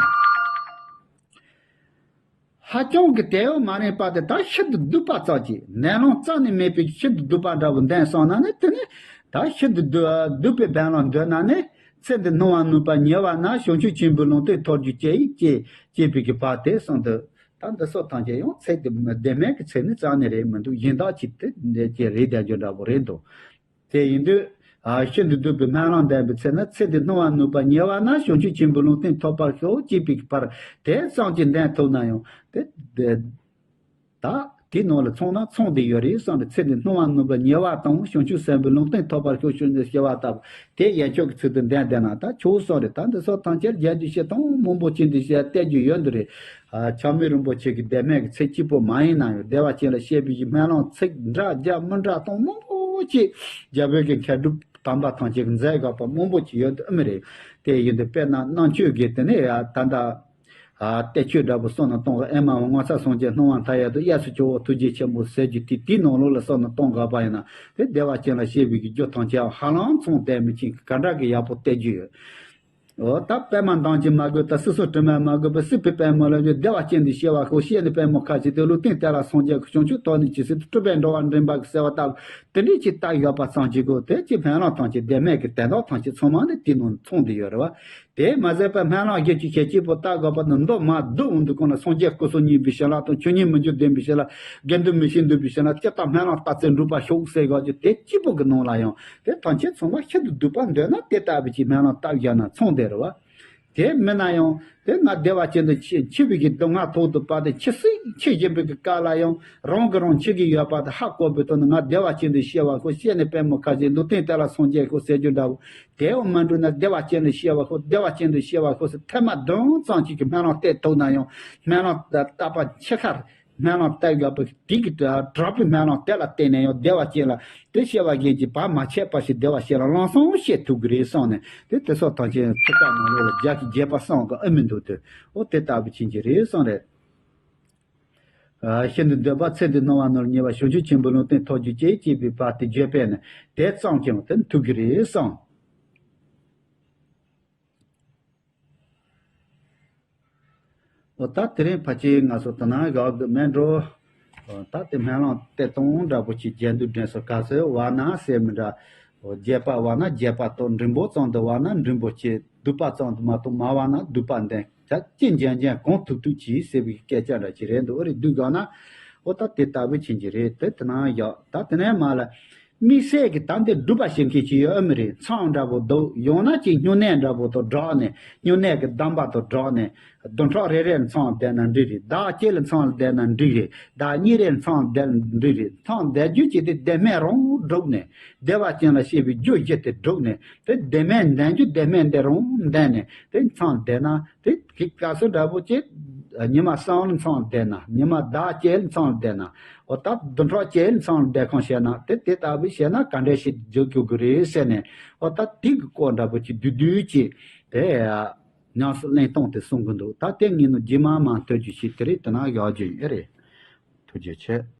ཐ་སྐྱོང་གི་དེ་ཡང་མ་རན་པ་དེ་ད་ཤིན་ཏུ་སྡུག་པ་ཙམ་གྱིས་ནད་ལམ་རྩ་ནས་མེད་པའི་ཤིན་ཏུ་སྡུག་པ་འདྲ་བོ་འདོན་སོང་ན་ནི་དེ་ནི་ད་ཤིན་ཏུ་སྡུག་སྡུག་པའི་བན་ལ་འདོད་ན་ནི་ཚེ་འདི་སྣང་བ་ནུབ་པ་ཉེ་བ་ན་བྱང་ཆུབ་ཆེན་པོའི་ལུང་བསྟན་ཐོབ་རྒྱུ་ཅེས་ཅེས་ཅེས་པའི་གི་བར་དེ་གསུངས་འདུག་ད་འདི་སོགས་ཐམས་ཅད་ཡང་ཚེ་འདི་བདེན་མེད་ཀྱི་ཚེ་ནི་རྩ་ནས་རེད་མི་འདུག་གཞན་དག་ཅིག་དེ་འདི་ཅེས་རེད་བསྡད་རྒྱུ་འདྲ་བོ་རེད་འདུག་དེ་ཡིན་དུས། ཨ་ཤིན་ཏུ་སྡུག་པའི་སྨོན་ལམ་འདོན་པའི་ཚེ་ན་ཚེ་འདི་སྣང་བ་ནུབ་པ་ཉེ་བ་ན་བྱང་ཆུབ་ཆེན་པོའི་ལུང་བསྟན་ཐོབ་པར་ཤོག་ཅེས་པའི་བར་དེ་ཙམ་གྱིས་འདོན་ཐུབ་ན་ཡང་དེ་དེ་ད་དེའི་ནང་ལ་ཚང་ན་ཚང་བསྡད་ཡོད་རེད་བསམ་པའི་ཚེ་འདི་སྣང་བ་ནུབ་པ་ཉེ་བ་དང་བྱང་ཆུབ་སེམས་དཔའི་ལུང་བསྟན་ཐོབ་པར་ཤོག་ཞུ་ནས་ཞུ་བ་ལྟ་བུ་དེ་ཡན་ཆོད་ཀྱི་ཚུལ་དུ་འདོན་བསྡད་ན་ད་ཆོག་སོགས་རེད། ད་འདི་སོགས་ཐམས་ཅད་རྒྱ་འདི་བཤད་སྟངས་མང་པོ་ཅན་འདི་བཤད་བལྟས་རྒྱུ་ཡོད་འདི་རེད། ཨ། ཆགས་མེད་རིན་པོ་ཆེ་གི་བདེན་མེད་ཀྱི་ཚིག་གཅིག་པོ་མ་ཡིན་ན་ཡང་བདེ་བ་ཅན་ལ་བཤད་པའི་གི་སྨོན་ལམ་ཚིག་འདྲ་རྒྱ་མི་འདྲ་དང་མང་པོ་ཅིག་རྒྱ་བོད་ཀྱི་མཁས་གྲུབ་དམ་པ་ཐམས་ཅད་ཀྱིས་མཛད་དགོས་པ་མང་པོ་ཅིག་ཡོད་དུ་ཨེ་མི་རེད། དེ་ཡིན་དུས་དཔེར་ན་རྣམ་དཔྱོད་ཀྱི་དེ་ནས་ཡ་ད་ལྟ་ཨ་གཏེར་ཆོས་འདྲ་པོ་གསུང་ན་གཏོང་གི་ཨེ་མ་འོ་ངོ་ཚ་སངས་རྒྱས་སྣང་བ་མཐའ་ཡས་དང་གཡས་སུ་ཇོ་བོ་ཐུགས་རྗེ་ཆེན་པོ་ཟེར་རྒྱུ་དེ་དེའི་ནང་ལོགས་ལ་གསུང་ན་གཏོང་དགོས་པ་ཡིན་ན་དེ་བདེ་བ་ཅན་ལ་བཤད་པའི་གི་རྒྱུ་ཐམས་ཅད་ཧ་ལམ་མཚུངས་ལྡན་མི་ཕྱིན་གི་ག་འདྲ་གི་ཡག་པོ་བལྟས་རྒྱུ་ཡོད། འོ་ད་པད་མ་འདམ་གྱིས་མ་གོས་ད་སྲིད་གསུམ་དྲི་མས་མ་གོས་པའི་སྲིད་པའི་པད་མོ་ལ་བདེ་བ་ཅན་དུ་སྐྱེ་བ་ཤོག་ཤེས་ནས་པད་མོ་ཁ་ཅིག་དེ་ལུས་རྟེན་དེ་ལ་སངས་རྒྱས་ཀྱི་བྱང་ཆུབ་ཐོབ་ནས་ཇི་སྲིད་དུ་སྤྲུལ་པའི་འགྲོ་བ་འདྲེན་པ་གི་ཟེར་བ་ལྟ་བུ་དེ་འདྲའི་ཅིག་བལྟ་ཡོད་པ་ཙམ་གྱིས་གོ་དེ་ཅིག་སྨོན་ལམ་ཐམས་ཅད་བདེན་མེད་ཀྱི་དོན་དག་ཐམས་ཅད་ཚང་མ་ནི་དེ་ནང་མཚུངས་བསྡད་ཡོད་རེད་བ། དེ་མ་ཟད་པའི་སྨོན་ལམ་བཞི་བཅུ་ཞེ་གཅིག་པོ་བལྟ་དགོས་པ་ནི་མདོ་མ་བསྡུ་འོང་དུས་གོང་ན་སངས་རྒྱས་སྐུ་གསུམ་བརྙེས་པའི་ཞིང་ལ་དང་ཆོས་ཉིད་མི་འགྱུར་ལྡན་པའི་ཞིང་ལ་དགེ་འདུན་མི་ཤིགས་འདུས་པའི་ཞིང་ལ་ཇི་ལྟར་སྨོན་ལམ་བཏབ་ཚེ་འགྲུབ་པར་ཤོག་ཟེར་དགོས་ཀྱི་དེ་གཅིག་པོ་གི་ནང་ལ་ཡང་དེ་ཐམས་ཅད་ཚང་མ་ཤིན་ཏུ་སྡུག་པ་འདོད་ན་དེ་ལྟ་བུའི་ཅིག་སྨོན་ལམ་བཏབ་བཞག་ན་མཚུངས་བསྡད་རེད་བ། དེ་མིན་ན་ཡང་དེ་ང་བདེ་བ་ཅན་དུ་འཆི་འཆི་བའི་གི་སྡུག་བསྔལ་ཐོག་ཏུ་བབས་ཏེ་འཆི་སྲིད་འཆི་བཞིན་པའི་གི་སྐབས་ལ་ཡང་རང་གིས་རང་འཆི་གི་ཡོད་པ་དེ་ཧ་གོ་བའི་ཐོག་ནས་ང་བདེ་བ་ཅན་དུ་སྐྱེ་བ་ཤོག་ཤེས་ནས་པད་མོ་ཁ་ཅིག་ལུས་རྟེན་དེ་ལ་སངས་རྒྱས་ཤོག་ཟེར་རྒྱུ་འདྲ་བོ། དེའང་མ་འགྲུབ་ན་བདེ་བ་ཅན་དུ་སྐྱེ་བ་ཤོག་བདེ་བ་ཅན་དུ་སྐྱེ་བ་ཤོག་ཟེར་ཐེངས་མ་བདུན་ཙམ་ཅིག་གི་སྨོན་ལམ་བཏབ་ཐུབ་ན་ཡང་སྨོན་ལམ་བཏབ་པ་འཆི་ཁར་སྨོན་ལམ་བཏབ་ཡོད་པ་དེ་གི་དྲག་པའི་སྨོན་ལམ་དེ་ལ་བརྟེན་ནས་ཡང་བདེ་བ་ཅན་ལ་དེ་སྐྱེ་བ་གཞན་གྱིས་བར་མ་ཆད་པ་ཞིག་བདེ་བ་ཅན་ལ་ལམ་སང་སྐྱེ་ཐུབ་ཀྱི་རེད་བསམ་ནས་དེ་དེ་སོགས་ཐམས་ཅད་ཚིག་ཀ་ནང་ལོགས་ལ་རྒྱ་གི་རྒྱས་པ་གསུང་གི་ཨེ་མི་འདུག་དེ་འོ་དེ་ལྟ་བུ་ཕྱིན་གྱི་རེད་བསམ་རེད། ཤིན་ཏུ་འདོད་པ་ཚེ་འདི་སྣང་བ་ནུབ་པ་ཉེ་བ་བྱང་ཆུབ་ཆེན་པོའི་ལུང་བསྟན་ཐོབ་རྒྱུ་ཅེས་བྱས་པའི་བར་དེ་བརྗོད་པས་ནི་དེ་ཙམ་ཀྱང་དེ་ཐུབ་ཀྱི་རེད་བསམ། འོ་ད་དེ་རིང་ཕལ་ཆེར་ང་ཚོ་དེ་ན་བཞག་དགོས་མེད་འགྲོ། འོ་ད་དེ་སྨོན་ལམ་གཏེར་སྟོང་འདྲ་པོ་ཅིག་རྒྱས་བསྡུས་འདྲེན་སོ་ག་ཚོད་བ་ན་ཟེར་མི་འདྲ། འོ་རྒྱས་པ་བ་ན་རྒྱས་པ་དང་འབྲིང་པོ་ཙམ་དུ་བ་ན་འབྲིང་པོ་ཅིག་སྡུད་པ་ཙམ་དུ་མ་གཏོགས་མ་བ་ན་སྡུད་པ་འདོན་ད་ཅི་འཇམ་འཇམ་གང་ཐུབ་ཐུབ་ཅིག་ཟེར་བའི་སྐད་ཆ་འདྲ་ཅིག་རེད་འདུག་འོ་རེད་སྡུད་དགོས་ན། འོ་ད་དེ་ལྟ་བུ་ཕྱིན་གྱི་རེད་དེ་དེ་ན་བཞག་ད་དེ་ནས་མ་ལ། དམིགས་བསལ་གྱི་ད་འདི་སྒྲུབ་པ་བྱེད་མཁན་ཅིག་ཡོད་མི་རེད་མཚམས་འདྲ་པོ་འདུག་ཡང་ན་ཅིག་སྨྱུང་གནས་འདྲ་པོ་དང་སྦྲགས་ནས་སྨྱུང་གནས་ཀྱི་གདམས་པ་དང་སྦྲགས་ནས་བདུན་ཕྲག་རེ་རེར་མཚམས་བསྡད་ན་འགྲིག་རེད། ཟླ་གཅིག་ལ་མཚམས་བསྡད་ན་འགྲིག་རེད། ཟླ་གཉིས་རེར་མཚམས་བསྡད་ན་འགྲིག་རེད། མཚམས་བསྡད་རྒྱུ་ཅིག་དེ་བདེན་མེད་རང་སྒྲུབ་ནས་བདེ་བ་ཅན་ལ་སྐྱེ་བའི་རྒྱུ་བཞི་དེ་སྒྲུབ་ནས་དེ་བདེན་མེད་འདོན་རྒྱུ་བདེན་མེད་འདི་རང་འདོན་ནས་དེ་མཚམས་བསྡད་ན། དེ་གི་སྐབས་སུ་འདྲ་པོ་ཅིག་ཉི་མ་གསུམ་ལ་མཚམས་བསྡད་ན་ཉི་མ་ཟླ་གཅིག་ལ་མཚམས་བསྡད་ན་འོ་ད་བདུན་ཕྲག་གཅིག་ལ་མཚམས་བསྡད་ཁང་བྱས་ན་དེ་དེ་ལྟ་བུ་བྱས་ན་ག་འདྲ་ཞིག་འཇུག་རྒྱུ་གི་རེད་ཟེར་ནས་འོ་ད་དེ་གི་སྐོར་འདྲ་པོ་ཅིག་བསྡུས་བསྡུས་ཅིག་དེ་ཉམས་སུ་ལེན་སྟངས་དེ་གསུང་གི་འདུག་ད་དེ་ངས་ནི་རྗེས་མ་མ་ཐོས་རྒྱུ་ཞིག་དེ་རེད་དེ་ན་ཡག་རྒྱུ་ཡིན་ཨེ་རེད། ཐུགས་རྗེ་ཆེ།